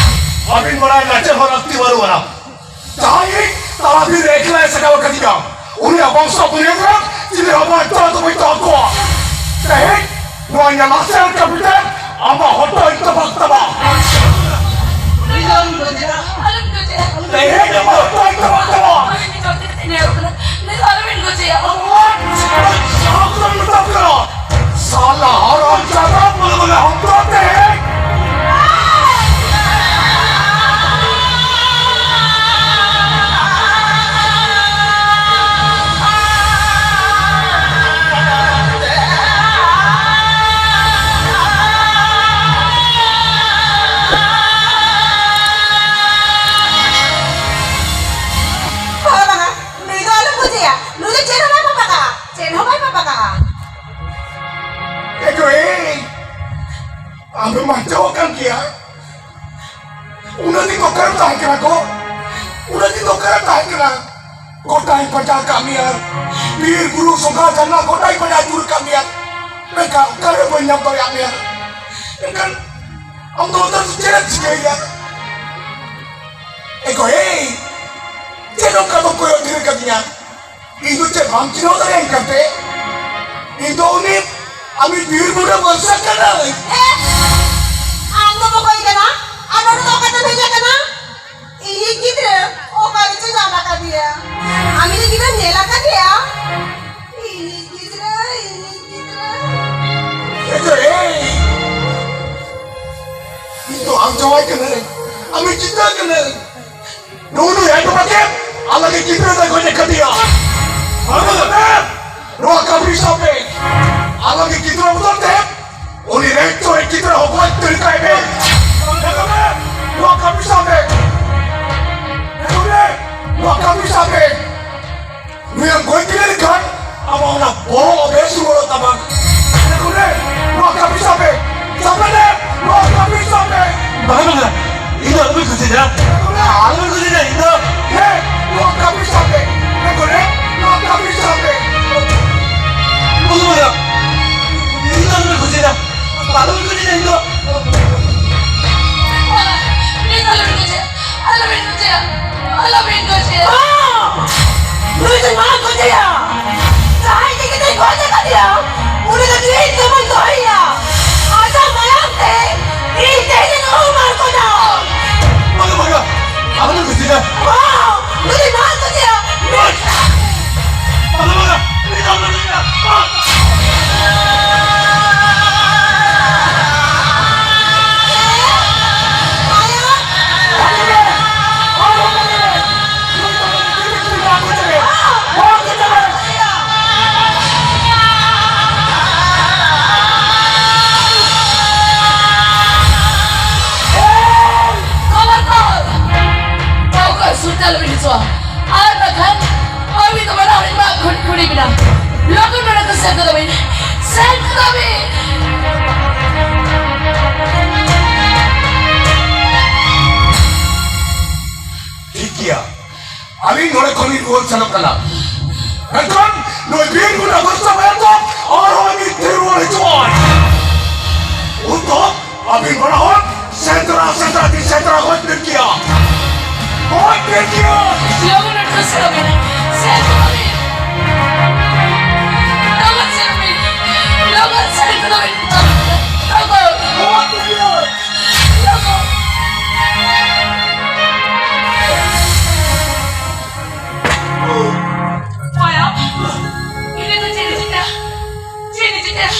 ᱟᱹᱵᱤᱱ ᱵᱟᱲᱟᱭ ᱨᱮᱱᱟᱜ ᱪᱮᱫ ᱦᱚᱸ ᱞᱟᱹᱠᱛᱤ ᱵᱟᱹᱱᱩᱜ ᱟᱱᱟ᱾ ᱡᱟᱦᱟᱸᱭ ᱜᱮ ᱛᱟᱞᱟ ᱵᱤᱨ ᱨᱮ ᱮᱠᱞᱟᱭ ᱥᱟᱡᱟᱣ ᱟᱠᱟᱫᱤᱧᱟ, ᱩᱱᱤᱭᱟᱜ ᱵᱚᱝᱥᱚ ᱵᱩᱱᱤᱭᱟᱹᱫ ᱨᱮ ᱪᱤᱞᱤ ᱦᱚᱸ ᱵᱟᱧᱪᱟᱣ ᱫᱚ ᱵᱟᱹᱧ ᱫᱚᱦᱚ ᱠᱚᱣᱟ᱾ ᱛᱮᱦᱮᱧ ᱱᱚᱣᱟ ᱧᱮᱞ ᱟᱥᱮ ᱠᱟᱹᱯᱤᱴᱮ ᱟᱢᱟᱜ ᱦᱚᱴᱚᱜ ᱤᱧ ᱛᱚᱯᱟᱜ ᱛᱟᱢᱟ᱾ ᱟᱞᱚᱢ ᱜᱚᱡᱮᱭᱟ, ᱟᱞᱚᱢ ᱜᱚᱡᱮᱭᱟ᱾ ᱛᱮᱦᱮᱧ ᱟᱢᱟᱜ ᱦᱚᱴᱚᱜ ᱤᱧ ᱛᱚᱯᱟᱜ ᱛᱟᱢᱟ᱾ ᱟᱞᱚᱢ ᱜᱚᱡᱮᱭᱟ᱾ ᱱᱤᱛ ᱟᱞᱚᱵᱤᱱ ᱜᱚᱡᱮᱭᱟ᱾ ᱟᱢᱟᱜ ᱥᱟᱦᱟᱵ ᱫᱚᱧ ᱢᱮᱛᱟᱢ ᱠᱟᱱᱟ᱾ ᱥᱟᱞᱟ ᱦᱟᱨᱟᱢ ᱡᱟᱫᱟ ᱵᱚᱞᱮ ᱵᱚᱞᱮ ᱦᱚᱯᱛᱟ ᱛᱮ᱾ ᱵᱟᱵᱟ, ᱵᱟᱵᱟ, ᱱᱩᱭ ᱫᱚ ᱟᱞᱚᱢ ᱜᱚᱡᱮᱭᱟ᱾ ᱱᱩᱭ ᱫᱚ ᱪᱮᱫ ᱦᱚᱸ ᱵᱟᱭ ᱯᱟᱯᱟ ᱠᱟᱜᱼᱟ, ᱪᱮᱫ ᱦᱚᱸ ᱵᱟᱭ ᱯᱟᱯᱟ ᱠᱟᱜᱼᱟ᱾ ᱮ ᱜᱳ, ᱮᱭ, ᱟᱢ ᱫᱚᱢ ᱵᱟᱧᱪᱟᱣ ᱟᱠᱟᱱ ᱜᱮᱭᱟ᱾ ᱩᱱᱟᱹᱜ ᱫᱤᱱ ᱫᱚ ᱚᱠᱟᱨᱮᱢ ᱛᱟᱦᱮᱸ ᱠᱟᱱᱟ ᱜᱳ? ᱩᱱᱟᱹᱜ ᱫᱤᱱ ᱫᱚ ᱚᱠᱟᱨᱮᱢ ᱛᱟᱦᱮᱸ ᱠᱟᱱᱟ? ᱜᱚᱴᱟᱧ ᱯᱟᱸᱡᱟ ᱠᱟᱜ ᱢᱮᱭᱟ, ᱵᱤᱨ ᱵᱩᱨᱩ ᱥᱚᱸᱜᱷᱟ ᱡᱟᱱᱞᱟ ᱜᱚᱴᱟᱧ ᱯᱟᱸᱡᱟ ᱟᱹᱪᱩᱨ ᱠᱟᱜ ᱢᱮᱭᱟ, ᱢᱮᱱᱠᱷᱟᱱ ᱚᱠᱟᱨᱮ ᱵᱟᱹᱧ ᱧᱟᱢ ᱫᱟᱲᱮᱭᱟᱜ ᱢᱮᱭᱟ᱾ ᱢᱮᱱᱠᱷᱟᱱ ᱟᱢ ᱫᱚ ᱱᱚᱛᱮ ᱨᱮ ᱪᱮᱫ ᱮᱢ ᱪᱤᱠᱟᱹᱭᱮᱫᱟ? ᱮ ᱜᱳ, ᱮᱭ, ᱪᱮᱫ ᱱᱚᱝᱠᱟ ᱫᱚᱢ ᱠᱚᱭᱚᱜ ᱛᱷᱤᱨ ᱠᱟᱫᱤᱧᱟ? ᱤᱧ ᱫᱚ ᱪᱮᱫ ᱵᱟᱢ ᱪᱤᱱᱦᱟᱹᱣ ᱫᱟᱲᱮᱭᱟᱹᱧ ᱠᱟᱱᱛᱮ? ᱤᱧ ᱫᱚ ᱩᱱᱤ ᱟᱢᱤᱡ ᱵᱤᱨ ᱵᱩᱨᱩ ᱵᱚᱨᱥᱟ ᱠᱟᱱᱟᱹᱧ᱾ ᱮ, ᱟᱢ ᱫᱚᱢ ᱚᱠᱚᱭ ᱠᱟᱱᱟ? ᱟᱨ ᱱᱚᱰᱮ ᱫᱚ ᱚᱠᱟᱛᱮᱢ ᱦᱮᱡ ᱟᱠᱟᱱᱟ? ᱤᱧᱤᱡ ᱜᱤᱫᱽᱨᱟᱹ ᱚᱠᱟ ᱨᱮᱪᱚ ᱧᱟᱢ ᱟᱠᱟᱫᱮᱭᱟ᱾ ᱟᱢᱤᱡ ᱜᱤᱫᱽᱨᱟᱹᱢ ᱧᱮᱞ ᱟᱠᱟᱫᱮᱭᱟ? ᱤᱧᱤᱡ ᱜᱤᱫᱽᱨᱟᱹ, ᱤᱧᱤᱡ ᱜᱤᱫᱽᱨᱟᱹ᱾ ᱮ ᱜᱳ, ᱮᱭ! ᱤᱧ ᱫᱚ ᱟᱢ ᱠᱟᱱᱟᱹᱧ, ᱟᱢᱤᱧ ᱪᱤᱱᱛᱟᱹ ᱠᱟᱱᱟᱹᱧ᱾ ᱱᱩᱜᱼᱩ ᱱᱩᱭ ᱮᱴ ᱵᱟᱠᱮ ᱟᱞᱟᱜᱮ ᱜᱤᱫᱽᱨᱟᱹ ᱫᱚᱭ ᱜᱚᱡ ᱟᱠᱟᱫᱮᱭᱟ᱾ ᱱᱚᱣᱟ ᱠᱟᱹᱢᱤ ᱥᱟᱵ ᱯᱮ, ᱟᱞᱟᱜᱮ ᱜᱤᱫᱽᱨᱟᱹ ᱵᱚᱫᱚᱞ ᱛᱮ ᱩᱱᱤ ᱨᱮᱱ ᱪᱚᱨᱤ ᱜᱤᱫᱽᱨᱟᱹ ᱦᱚᱸ ᱜᱚᱡ ᱩᱛᱟᱹᱨ ᱠᱟᱭ ᱢᱮ᱾ ᱱᱚᱣᱟ ᱠᱟᱹᱢᱤ ᱥᱟᱵ ᱯᱮ, ᱱᱚᱣᱟ ᱠᱟᱹᱢᱤ ᱥᱟᱵ ᱯᱮ᱾ ᱱᱩᱭᱮᱢ ᱜᱚᱡ ᱠᱮᱫᱮ ᱞᱮᱠᱷᱟᱱ ᱟᱢᱟᱜ ᱚᱱᱟ ᱵᱚᱦᱚᱜ ᱵᱮᱥ ᱨᱩᱣᱟᱹᱲᱚᱜ ᱛᱟᱢᱟ᱾ ᱮᱱᱮ ᱠᱚ ᱞᱟᱹᱭ, ᱱᱚᱣᱟ ᱠᱟᱹᱢᱤ ᱥᱟᱵ ᱯᱮ, ᱥᱟᱵ ᱯᱮ ᱞᱮ, ᱱᱚᱣᱟ ᱠᱟᱹᱢᱤ ᱥᱟᱵ ᱯᱮ᱾ ᱵᱟᱝᱟ, ᱵᱟᱝᱟ, ᱤᱧ ᱫᱚ ᱟᱞᱚᱯᱮ ᱠᱩᱥᱤᱭᱟᱹᱧᱟ, ᱟᱞᱚᱯᱮ ᱠᱩᱥᱤᱭᱟᱹᱧᱟ, ᱤᱧ ᱫᱚ᱾ ᱦᱮᱸ, ᱱᱚᱣᱟ ᱠᱟᱹᱢᱤ ᱥᱟᱵ ᱯᱮ, ᱮᱱᱮ ᱠᱚ ᱞᱟᱹᱭ, ᱱᱚᱣᱟ ᱠᱟᱹᱢᱤ ᱥᱟᱵ ᱯᱮ᱾ ᱵᱟᱝᱟ, ᱵᱟᱝᱟ, ᱤᱧ ᱫᱚ ᱟᱞᱚᱯᱮ ᱠᱩᱥᱤᱭᱟᱹᱧᱟ, ᱟᱞᱚᱯᱮ ᱠᱩᱥᱤᱭᱟᱹᱧᱟ, ᱤᱧ ᱫᱚ᱾ ᱵᱟᱝᱟ, please ᱟᱞᱚᱯᱮ ᱠᱩᱥᱤᱭᱟᱹᱧᱟ᱾ ᱟᱞᱚᱵᱤᱱ ᱜᱚᱡᱮᱭᱟ, ᱟᱞᱚᱵᱤᱱ ᱜᱚᱡᱮᱭᱟ᱾ ᱵᱟᱝ! ᱱᱩᱭ ᱫᱚ ᱵᱟᱝ ᱜᱚᱡᱮᱭᱟ᱾ ᱡᱟᱦᱟᱸᱭ ᱛᱮᱜᱮ ᱛᱮᱭ ᱜᱚᱡ ᱟᱠᱟᱫᱮᱭᱟ, ᱩᱱᱤ ᱫᱚ ᱡᱤᱣᱤᱫ ᱜᱮᱵᱚᱱ ᱫᱚᱦᱚᱭᱮᱭᱟ᱾ ᱟᱡᱟᱜ ᱢᱟᱭᱟᱢ ᱛᱮ ᱤᱧ ᱛᱮᱦᱮᱧ ᱤᱧ ᱩᱨᱩᱢ ᱟᱨ ᱠᱚᱫᱟ᱾ ᱵᱟᱝᱟ, ᱵᱟᱝᱟ, ᱟᱞᱚᱵᱤᱱ ᱜᱚᱡᱮᱭᱟ᱾ ᱵᱟᱝ! ᱱᱩᱭ ᱫᱚ ᱵᱟᱝ ᱜᱚᱡᱮᱭᱟ᱾ ᱵᱟᱝᱟ, ᱵᱟᱝᱟ, ᱱᱩᱭ ᱫᱚ ᱟᱞᱚᱵᱤᱱ ᱜᱚᱡᱮᱭᱟ᱾ ᱵᱟᱝ! ᱠᱷᱚᱵᱚᱨᱫᱟᱨ! ᱚᱠᱚᱭ ᱥᱩᱨ ᱛᱮ ᱟᱞᱚᱵᱤᱱ ᱦᱤᱡᱩᱜᱼᱟ᱾ ᱟᱨ ᱵᱟᱠᱷᱟᱱ ᱟᱹᱵᱤᱱ ᱫᱚ ᱵᱟᱱᱟ ᱦᱚᱲᱤᱧ ᱢᱟᱜ ᱠᱷᱩᱱ ᱠᱷᱩᱱᱤ ᱵᱤᱱᱟ᱾ ᱞᱚᱜᱚᱱ ᱱᱚᱰᱮ ᱠᱷᱚᱱ ᱥᱮᱱ ᱜᱚᱫᱚᱜ ᱵᱤᱱ᱾ ᱥᱮᱱ ᱜᱚᱫᱚᱜ ᱵᱤᱱ᱾ ᱴᱷᱤᱠ ᱜᱮᱭᱟ, ᱟᱹᱞᱤᱧ ᱱᱚᱰᱮ ᱠᱷᱚᱱ ᱞᱤᱧ ᱨᱩᱣᱟᱹᱲ ᱥᱮᱱᱚᱜ ᱠᱟᱱᱟ᱾ ᱢᱮᱱᱠᱷᱟᱱ ᱱᱩᱭ ᱵᱤᱨ ᱜᱩᱱᱰᱟ ᱫᱚᱥᱴᱟ ᱵᱟᱡᱮ ᱛᱚ ᱟᱨᱦᱚᱸ ᱢᱤᱫ ᱫᱷᱟᱣ ᱨᱩᱣᱟᱹᱲ ᱦᱤᱡᱩᱜᱼᱟᱭ᱾ ᱩᱱ ᱫᱚ ᱟᱹᱵᱤᱱ ᱵᱟᱱᱟ ᱦᱚᱲ ᱥᱮᱸᱫᱽᱨᱟ ᱥᱮᱸᱫᱽᱨᱟ ᱛᱮ ᱥᱮᱸᱫᱽᱨᱟ ᱜᱚᱡ ᱵᱤᱱ ᱜᱮᱭᱟ᱾ ᱜᱚᱡ ᱵᱤᱱ ᱜᱮᱭᱟ᱾ ᱞᱚᱜᱚᱱ ᱩᱰᱩᱠ ᱥᱮᱱᱚᱜ ᱵᱤᱱ᱾ ᱥᱮᱱ ᱠᱚᱜ ᱵᱤᱱ᱾ ᱞᱚᱜᱚᱱ ᱥᱮᱱᱚᱜ ᱵᱤᱱ᱾ ᱞᱚᱜᱚᱱ ᱥᱮᱱ ᱠᱚᱜ ᱵᱤᱱ᱾ ᱞᱚᱜᱚᱱ᱾ ᱜᱚᱡ ᱵᱤᱱ ᱜᱮᱭᱟ᱾ ᱞᱚᱜᱚᱱ᱾ ᱢᱟᱭᱟ, ᱤᱧ ᱫᱚ ᱪᱮᱫ ᱤᱧ ᱪᱤᱠᱟᱹᱭᱟ? ᱪᱮᱫ ᱤᱧ ᱪᱤᱠᱟᱹᱭᱟ?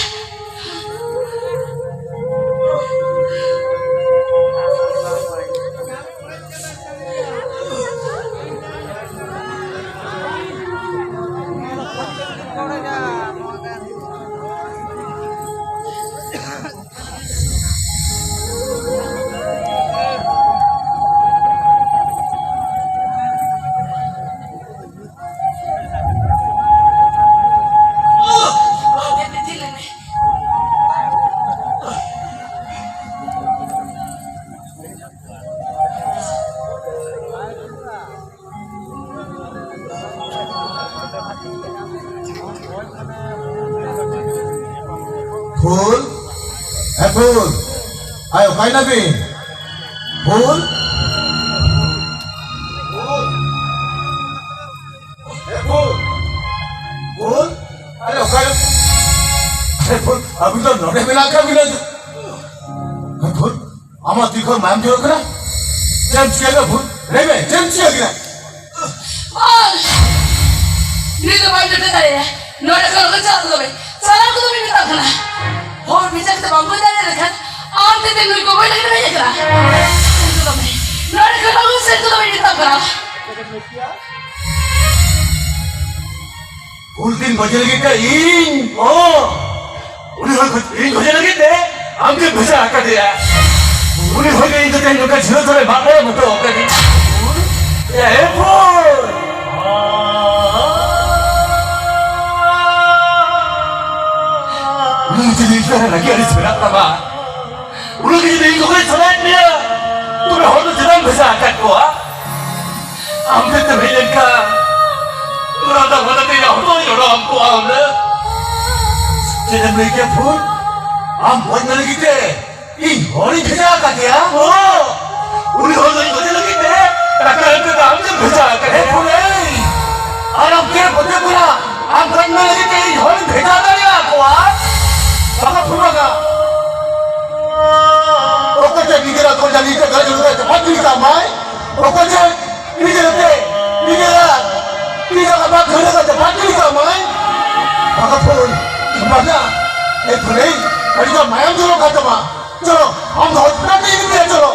ᱯᱷᱩᱞ, ᱮ ᱯᱷᱩᱞ, ᱟᱭ ᱚᱠᱟᱭ ᱱᱟᱵᱤᱱ? ᱯᱷᱩᱞ, ᱯᱷᱩᱞ, ᱮ ᱯᱷᱩᱞ, ᱯᱷᱩᱞ, ᱟᱨᱮ ᱚᱠᱟᱭ, ᱮ ᱯᱷᱩᱞ, ᱟᱹᱵᱤᱱ ᱫᱚ ᱱᱚᱰᱮ ᱢᱮᱱᱟᱜ ᱟᱠᱟᱫ ᱵᱤᱱᱟ? ᱮ ᱯᱷᱩᱞ, ᱟᱢᱟᱜ ᱛᱤ ᱠᱷᱚᱱ ᱢᱟᱭᱟᱢ ᱡᱚᱨᱚᱜ ᱠᱟᱱᱟ᱾ ᱪᱮᱫ ᱮᱢ ᱪᱤᱠᱟᱹ ᱠᱮᱫᱟ ᱯᱷᱩᱞ? ᱞᱟᱹᱭ ᱢᱮ, ᱪᱮᱫ ᱮᱢ ᱪᱤᱠᱟᱹ ᱠᱮᱫᱟ? ᱵᱟᱝ! ᱱᱩᱭ ᱫᱚ ᱵᱟᱢ ᱡᱚᱴᱮᱫ ᱫᱟᱲᱮᱭᱟᱭᱟ᱾ ᱱᱚᱰᱮ ᱠᱷᱚᱱ ᱞᱚᱜᱚᱱ ᱪᱟᱞᱟᱜ ᱠᱚᱫᱚ ᱢᱮ᱾ ᱪᱟᱞᱟᱜ ᱠᱚᱫᱚ ᱢᱮ ᱢᱮᱛᱟᱢ ᱠᱟᱱᱟ᱾ ᱦᱚᱲ ᱵᱷᱮᱡᱟ ᱠᱟᱛᱮ ᱵᱟᱢ ᱜᱚᱡ ᱫᱟᱲᱮᱭᱟᱭ ᱠᱷᱟᱱ ᱟᱢ ᱛᱮᱫᱚ ᱱᱩᱭ ᱜᱚᱜᱚᱭ ᱞᱟᱹᱜᱤᱫ ᱮᱢ ᱦᱮᱡ ᱟᱠᱟᱱᱟ᱾ ᱥᱮᱱ ᱠᱚᱫᱚ ᱢᱮ᱾ ᱱᱚᱰᱮ ᱠᱷᱚᱱ ᱞᱚᱜᱚᱱ ᱥᱮᱱ ᱠᱚᱫᱚ ᱢᱮ ᱢᱮᱛᱟᱢ ᱠᱟᱱᱟ᱾ ᱩᱱᱠᱤᱱ ᱜᱚᱡᱮ ᱞᱟᱹᱜᱤᱫ ᱛᱮ ᱤᱧ, ᱚ, ᱩᱱᱤ ᱦᱚᱲ ᱜᱚᱡ-, ᱤᱧ ᱜᱚᱡᱮ ᱞᱟᱹᱜᱤᱫ ᱛᱮ ᱟᱢ ᱜᱮᱢ ᱵᱷᱮᱡᱟ ᱟᱠᱟᱫᱮᱭᱟ᱾ ᱩᱱᱤ ᱦᱚᱲ ᱜᱮ ᱤᱧ ᱫᱚ ᱛᱮᱦᱮᱧ ᱱᱚᱝᱠᱟ ᱡᱷᱤᱱᱟᱹ ᱫᱷᱚᱨᱮ ᱢᱟᱜ ᱢᱚᱬᱮ ᱵᱩᱴᱟᱹ ᱟᱠᱟᱫᱤᱧ᱾ ᱮ ᱯᱷᱩᱞ! ᱩᱱᱤ ᱡᱩᱫᱤ ᱤᱧ ᱞᱟᱹᱜᱤᱫ ᱟᱹᱲᱤᱥ ᱢᱮᱱᱟᱜ ᱛᱟᱢᱟ, ᱩᱱᱤ ᱡᱩᱫᱤ ᱤᱧ ᱜᱚᱡ ᱥᱟᱱᱟᱭᱮᱫ ᱢᱮᱭᱟ, ᱛᱚᱵᱮ ᱦᱚᱲ ᱫᱚ ᱪᱮᱫᱟᱜ ᱮᱢ ᱵᱷᱮᱡᱟ ᱟᱠᱟᱫ ᱠᱚᱣᱟ? ᱟᱢ ᱛᱮ ᱛᱮᱢ ᱦᱮᱡ ᱞᱮᱱᱠᱷᱟᱱ ᱞᱟᱸᱫᱟ ᱞᱟᱸᱫᱟ ᱛᱮ ᱤᱧᱟᱹᱜ ᱦᱚᱴᱚᱜ ᱤᱧ ᱚᱰᱟᱣ ᱟᱢ ᱠᱚᱣᱟ ᱚᱸᱰᱮ᱾ ᱪᱮᱫ ᱮᱢ ᱞᱟᱹᱭ ᱠᱮᱫᱟ ᱯᱷᱩᱞ? ᱟᱢ ᱜᱚᱡ ᱢᱮ ᱞᱟᱹᱜᱤᱫ ᱛᱮ ᱤᱧ ᱦᱚᱲᱤᱧ ᱵᱷᱮᱡᱟ ᱟᱠᱟᱫᱮᱭᱟ? ᱦᱚᱸ! ᱩᱱᱤ ᱦᱚᱲ ᱫᱚ ᱤᱧ ᱜᱚᱡᱮ ᱞᱟᱹᱜᱤᱫ ᱛᱮ ᱴᱟᱠᱟ ᱮᱢ ᱠᱟᱛᱮ ᱟᱢ ᱜᱮᱢ ᱵᱷᱮᱡᱟ ᱟᱠᱟᱫᱮᱭᱟ᱾ ᱦᱮᱸ ᱯᱷᱩᱞ, ᱮᱭ! ᱟᱨ ᱟᱢ ᱪᱮᱫ ᱮᱢ ᱵᱚᱛᱮ ᱠᱟᱱᱟ? ᱟᱢ ᱜᱚᱡ ᱢᱮ ᱞᱟᱹᱜᱤᱫ ᱛᱮ ᱤᱧ ᱦᱚᱲᱤᱧ ᱵᱷᱮᱡᱟ ᱫᱟᱲᱮᱭᱟᱠᱚᱣᱟ? ᱵᱟᱠᱟ ᱯᱷᱩᱞ ᱵᱟᱠᱟ᱾ ᱚᱠᱚᱭ ᱪᱮᱫ ᱱᱤᱡᱮᱨᱟᱜ ᱠᱚ ᱡᱟᱹᱱᱤ ᱪᱮᱫ ᱜᱟᱡᱚᱞ ᱨᱮ ᱪᱟᱯᱟᱫ ᱜᱤᱰᱤ ᱠᱟᱜ ᱢᱟᱭ? ᱚᱠᱚᱭ ᱪᱮᱫ ᱱᱤᱡᱮᱨᱟᱜ ᱛᱮ, ᱱᱤᱡᱮᱨᱟᱜ ᱛᱤ ᱡᱟᱸᱜᱟ ᱵᱟᱝ ᱠᱷᱟᱹᱞᱟᱹ ᱠᱟᱛᱮ ᱯᱷᱟᱸᱠ ᱜᱤᱰᱤ ᱠᱟᱜ ᱢᱟᱭ? ᱵᱟᱠᱟ ᱯᱷᱩᱞ, ᱵᱟᱠᱟ᱾ ᱮ ᱯᱷᱩᱞ, ᱟᱹᱰᱤ ᱡᱳᱨ ᱢᱟᱭᱟᱢ ᱡᱚᱨᱚᱜ ᱠᱟᱱ ᱛᱟᱢᱟ᱾ ᱪᱚᱞᱚ, ᱟᱢ ᱫᱚ ᱦᱚᱥᱯᱤᱴᱟᱞ ᱛᱮ ᱤᱫᱤ ᱢᱮᱭᱟ, ᱪᱚᱞᱚ᱾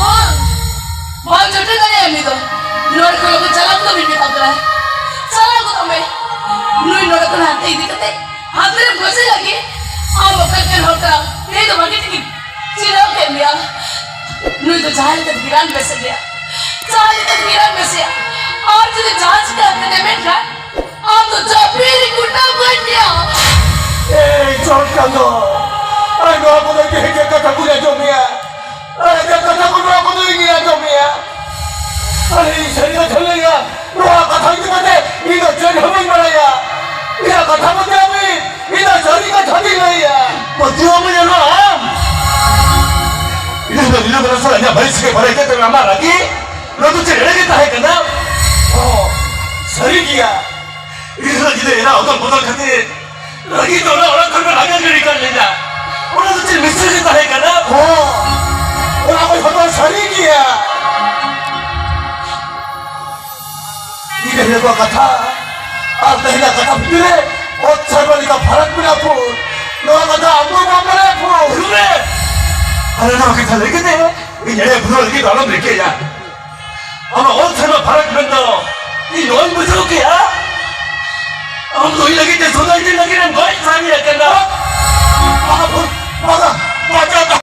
ᱵᱟᱝ, ᱵᱟᱢ ᱡᱚᱴᱮᱫ ᱫᱟᱲᱮᱭᱟᱜᱼᱟ ᱩᱱᱤ ᱫᱚ᱾ ᱱᱚᱰᱮ ᱠᱷᱚᱱ ᱞᱚᱜᱚᱱ ᱪᱟᱞᱟᱣ ᱠᱚᱫᱚ ᱵᱟᱹᱧ ᱢᱮᱛᱟᱢ ᱠᱟᱱᱟ᱾ ᱪᱟᱞᱟᱣ ᱜᱚᱫᱚᱜ ᱢᱮ᱾ ᱱᱩᱭ ᱱᱚᱰᱮ ᱠᱷᱚᱱ ᱦᱟᱱᱛᱮ ᱤᱫᱤ ᱠᱟᱛᱮ ᱦᱟᱱᱛᱮ ᱨᱮ ᱜᱚᱡᱮ ᱞᱟᱹᱜᱤᱫ ᱟᱢ ᱚᱠᱟ ᱞᱮᱠᱟᱱ ᱦᱚᱲ ᱠᱟᱱᱟᱢ, ᱛᱮᱦᱮᱧ ᱫᱚ ᱵᱷᱟᱜᱮ ᱴᱷᱤᱠ ᱤᱧ ᱪᱤᱱᱦᱟᱹᱣ ᱠᱮᱫ ᱢᱮᱭᱟ᱾ ᱱᱩᱭ ᱫᱚ ᱡᱟᱦᱟᱸ ᱞᱮᱠᱟ ᱛᱮᱜᱮ ᱨᱟᱱ ᱵᱮᱥᱮ ᱜᱮᱭᱟ, ᱡᱟᱦᱟᱸ ᱞᱮᱠᱟ ᱛᱮᱜᱮ ᱨᱟᱱ ᱵᱮᱥᱮᱭᱟ᱾ ᱟᱨ ᱡᱩᱫᱤ ᱡᱟᱦᱟᱸ ᱪᱤᱠᱟᱹ ᱠᱟᱛᱮ ᱢᱮᱱᱠᱷᱟᱱ ᱟᱢ ᱫᱚ ᱪᱟᱹᱯᱤ ᱨᱮ ᱜᱚᱴᱟ ᱜᱚᱡ ᱢᱮᱭᱟ᱾ ᱮᱭ ᱪᱚᱞ ᱪᱟᱸᱫᱚ, ᱟᱨ ᱱᱚᱣᱟ ᱠᱚᱫᱚ ᱪᱮᱫ ᱪᱮᱫ ᱠᱟᱛᱷᱟ ᱠᱚ ᱟᱸᱡᱚᱢ ᱢᱮᱭᱟ? ᱟᱨ ᱪᱮᱫ ᱠᱟᱛᱷᱟ ᱠᱚ ᱱᱚᱣᱟ ᱠᱚᱫᱚ ᱤᱧ ᱟᱸᱡᱚᱢ ᱢᱮᱭᱟ? ᱟᱨ ᱤᱧ ᱥᱟᱹᱨᱤ ᱠᱟᱛᱷᱟ ᱞᱟᱹᱭᱟ, ᱱᱚᱣᱟ ᱠᱟᱛᱷᱟ ᱤᱫᱤ ᱠᱟᱛᱮ ᱤᱧ ᱫᱚ ᱪᱮᱫ ᱦᱚᱸ ᱵᱟᱹᱧ ᱵᱟᱲᱟᱭᱟ᱾ ᱤᱧᱟᱹᱜ ᱠᱟᱛᱷᱟ ᱢᱚᱛᱮ ᱟᱹᱢᱤᱱ, ᱤᱧ ᱫᱚ ᱥᱟᱹᱨᱤ ᱠᱟᱛᱷᱟ ᱜᱤᱧ ᱞᱟᱹᱭᱟ᱾ ᱱᱚᱣᱟ ᱵᱚᱱ ᱧᱮᱞᱟ ᱟᱢ᱾ ᱤᱱᱟᱹ ᱦᱤᱞᱳᱜ ᱧᱤᱫᱟᱹ ᱵᱮᱲᱟ ᱥᱟᱞᱟᱜ ᱤᱧᱟᱹᱜ ᱵᱟᱹᱲᱤᱡ ᱥᱟᱹᱜᱟᱹᱭ ᱵᱟᱲᱟᱭ ᱠᱟᱛᱮ ᱟᱢᱟᱜ ᱨᱟᱹᱜᱤ, ᱱᱚᱣᱟ ᱫᱚ ᱪᱮᱫ ᱮᱲᱮ ᱜᱮ ᱛᱟᱦᱮᱸ ᱠᱟᱱᱟ? ᱦᱚᱸ, ᱥᱟᱹᱨᱤ ᱜᱮᱭᱟ᱾ ᱤᱱᱟᱹ ᱦᱤᱞᱳᱜ ᱧᱤᱫᱟᱹ ᱮᱨᱟ ᱦᱚᱛᱚᱨ ᱵᱚᱛᱚᱨ ᱠᱷᱟᱹᱛᱤᱨ ᱨᱟᱹᱜᱤ ᱫᱚ ᱚᱱᱟ ᱚᱲᱟᱜ ᱠᱷᱚᱱ ᱠᱚ ᱞᱟᱜᱟ ᱜᱤᱰᱤ ᱠᱟᱜ ᱞᱤᱧᱟ᱾ ᱚᱱᱟ ᱫᱚ ᱪᱮᱫ ᱢᱤᱪᱷᱟᱹ ᱜᱮ ᱛᱟᱦᱮᱸ ᱠᱟᱱᱟ? ᱦᱚᱸ, ᱚᱱᱟ ᱠᱚ ᱡᱷᱚᱛᱚ ᱥᱟᱹᱨᱤ ᱜᱮᱭᱟ᱾ ᱤᱧ ᱞᱟᱹᱭ ᱠᱚ ᱠᱟᱛᱷᱟ ᱟᱨ ᱛᱮᱦᱮᱧᱟᱜ ᱠᱟᱛᱷᱟ ᱵᱷᱤᱛᱤᱨ ᱨᱮ ᱚᱛ ᱥᱮᱨᱢᱟ ᱞᱮᱠᱟ ᱯᱷᱟᱨᱟᱠ ᱢᱮᱱᱟᱜᱼᱟ ᱯᱷᱩ᱾ ᱱᱚᱣᱟ ᱠᱟᱛᱷᱟ ᱟᱢ ᱫᱚ ᱵᱟᱢ ᱵᱟᱲᱟᱭᱟ ᱯᱷᱩ᱾ ᱫᱩᱲᱩᱵ ᱨᱮ᱾ ᱟᱨ ᱱᱚᱣᱟ ᱠᱟᱛᱷᱟ ᱞᱟᱹᱭ ᱠᱟᱛᱮ ᱤᱧ ᱮᱲᱮ ᱵᱩᱡᱷᱟᱹᱣ ᱞᱟᱹᱜᱤᱫ ᱫᱚ ᱟᱞᱚᱢ ᱨᱤᱠᱟᱹᱭᱟ᱾ ᱟᱢᱟᱜ ᱚᱞ ᱥᱮᱨᱢᱟ ᱯᱷᱟᱨᱟᱠ ᱢᱮᱱ ᱫᱚ ᱤᱧ ᱱᱚᱣᱟᱧ ᱵᱩᱡᱷᱟᱹᱣ ᱠᱮᱜᱼᱟ᱾ ᱟᱢ ᱫᱚ ᱤᱧ ᱞᱟᱹᱜᱤᱫ ᱛᱮ ᱥᱚᱫᱟ ᱤᱫᱤ ᱞᱟᱹᱜᱤᱫ ᱮᱢ ᱜᱚᱡ ᱥᱟᱹᱨᱤ ᱟᱠᱟᱱᱟ᱾ ᱵᱟᱵᱟ, ᱵᱟᱵᱟ, ᱵᱟᱵᱟ,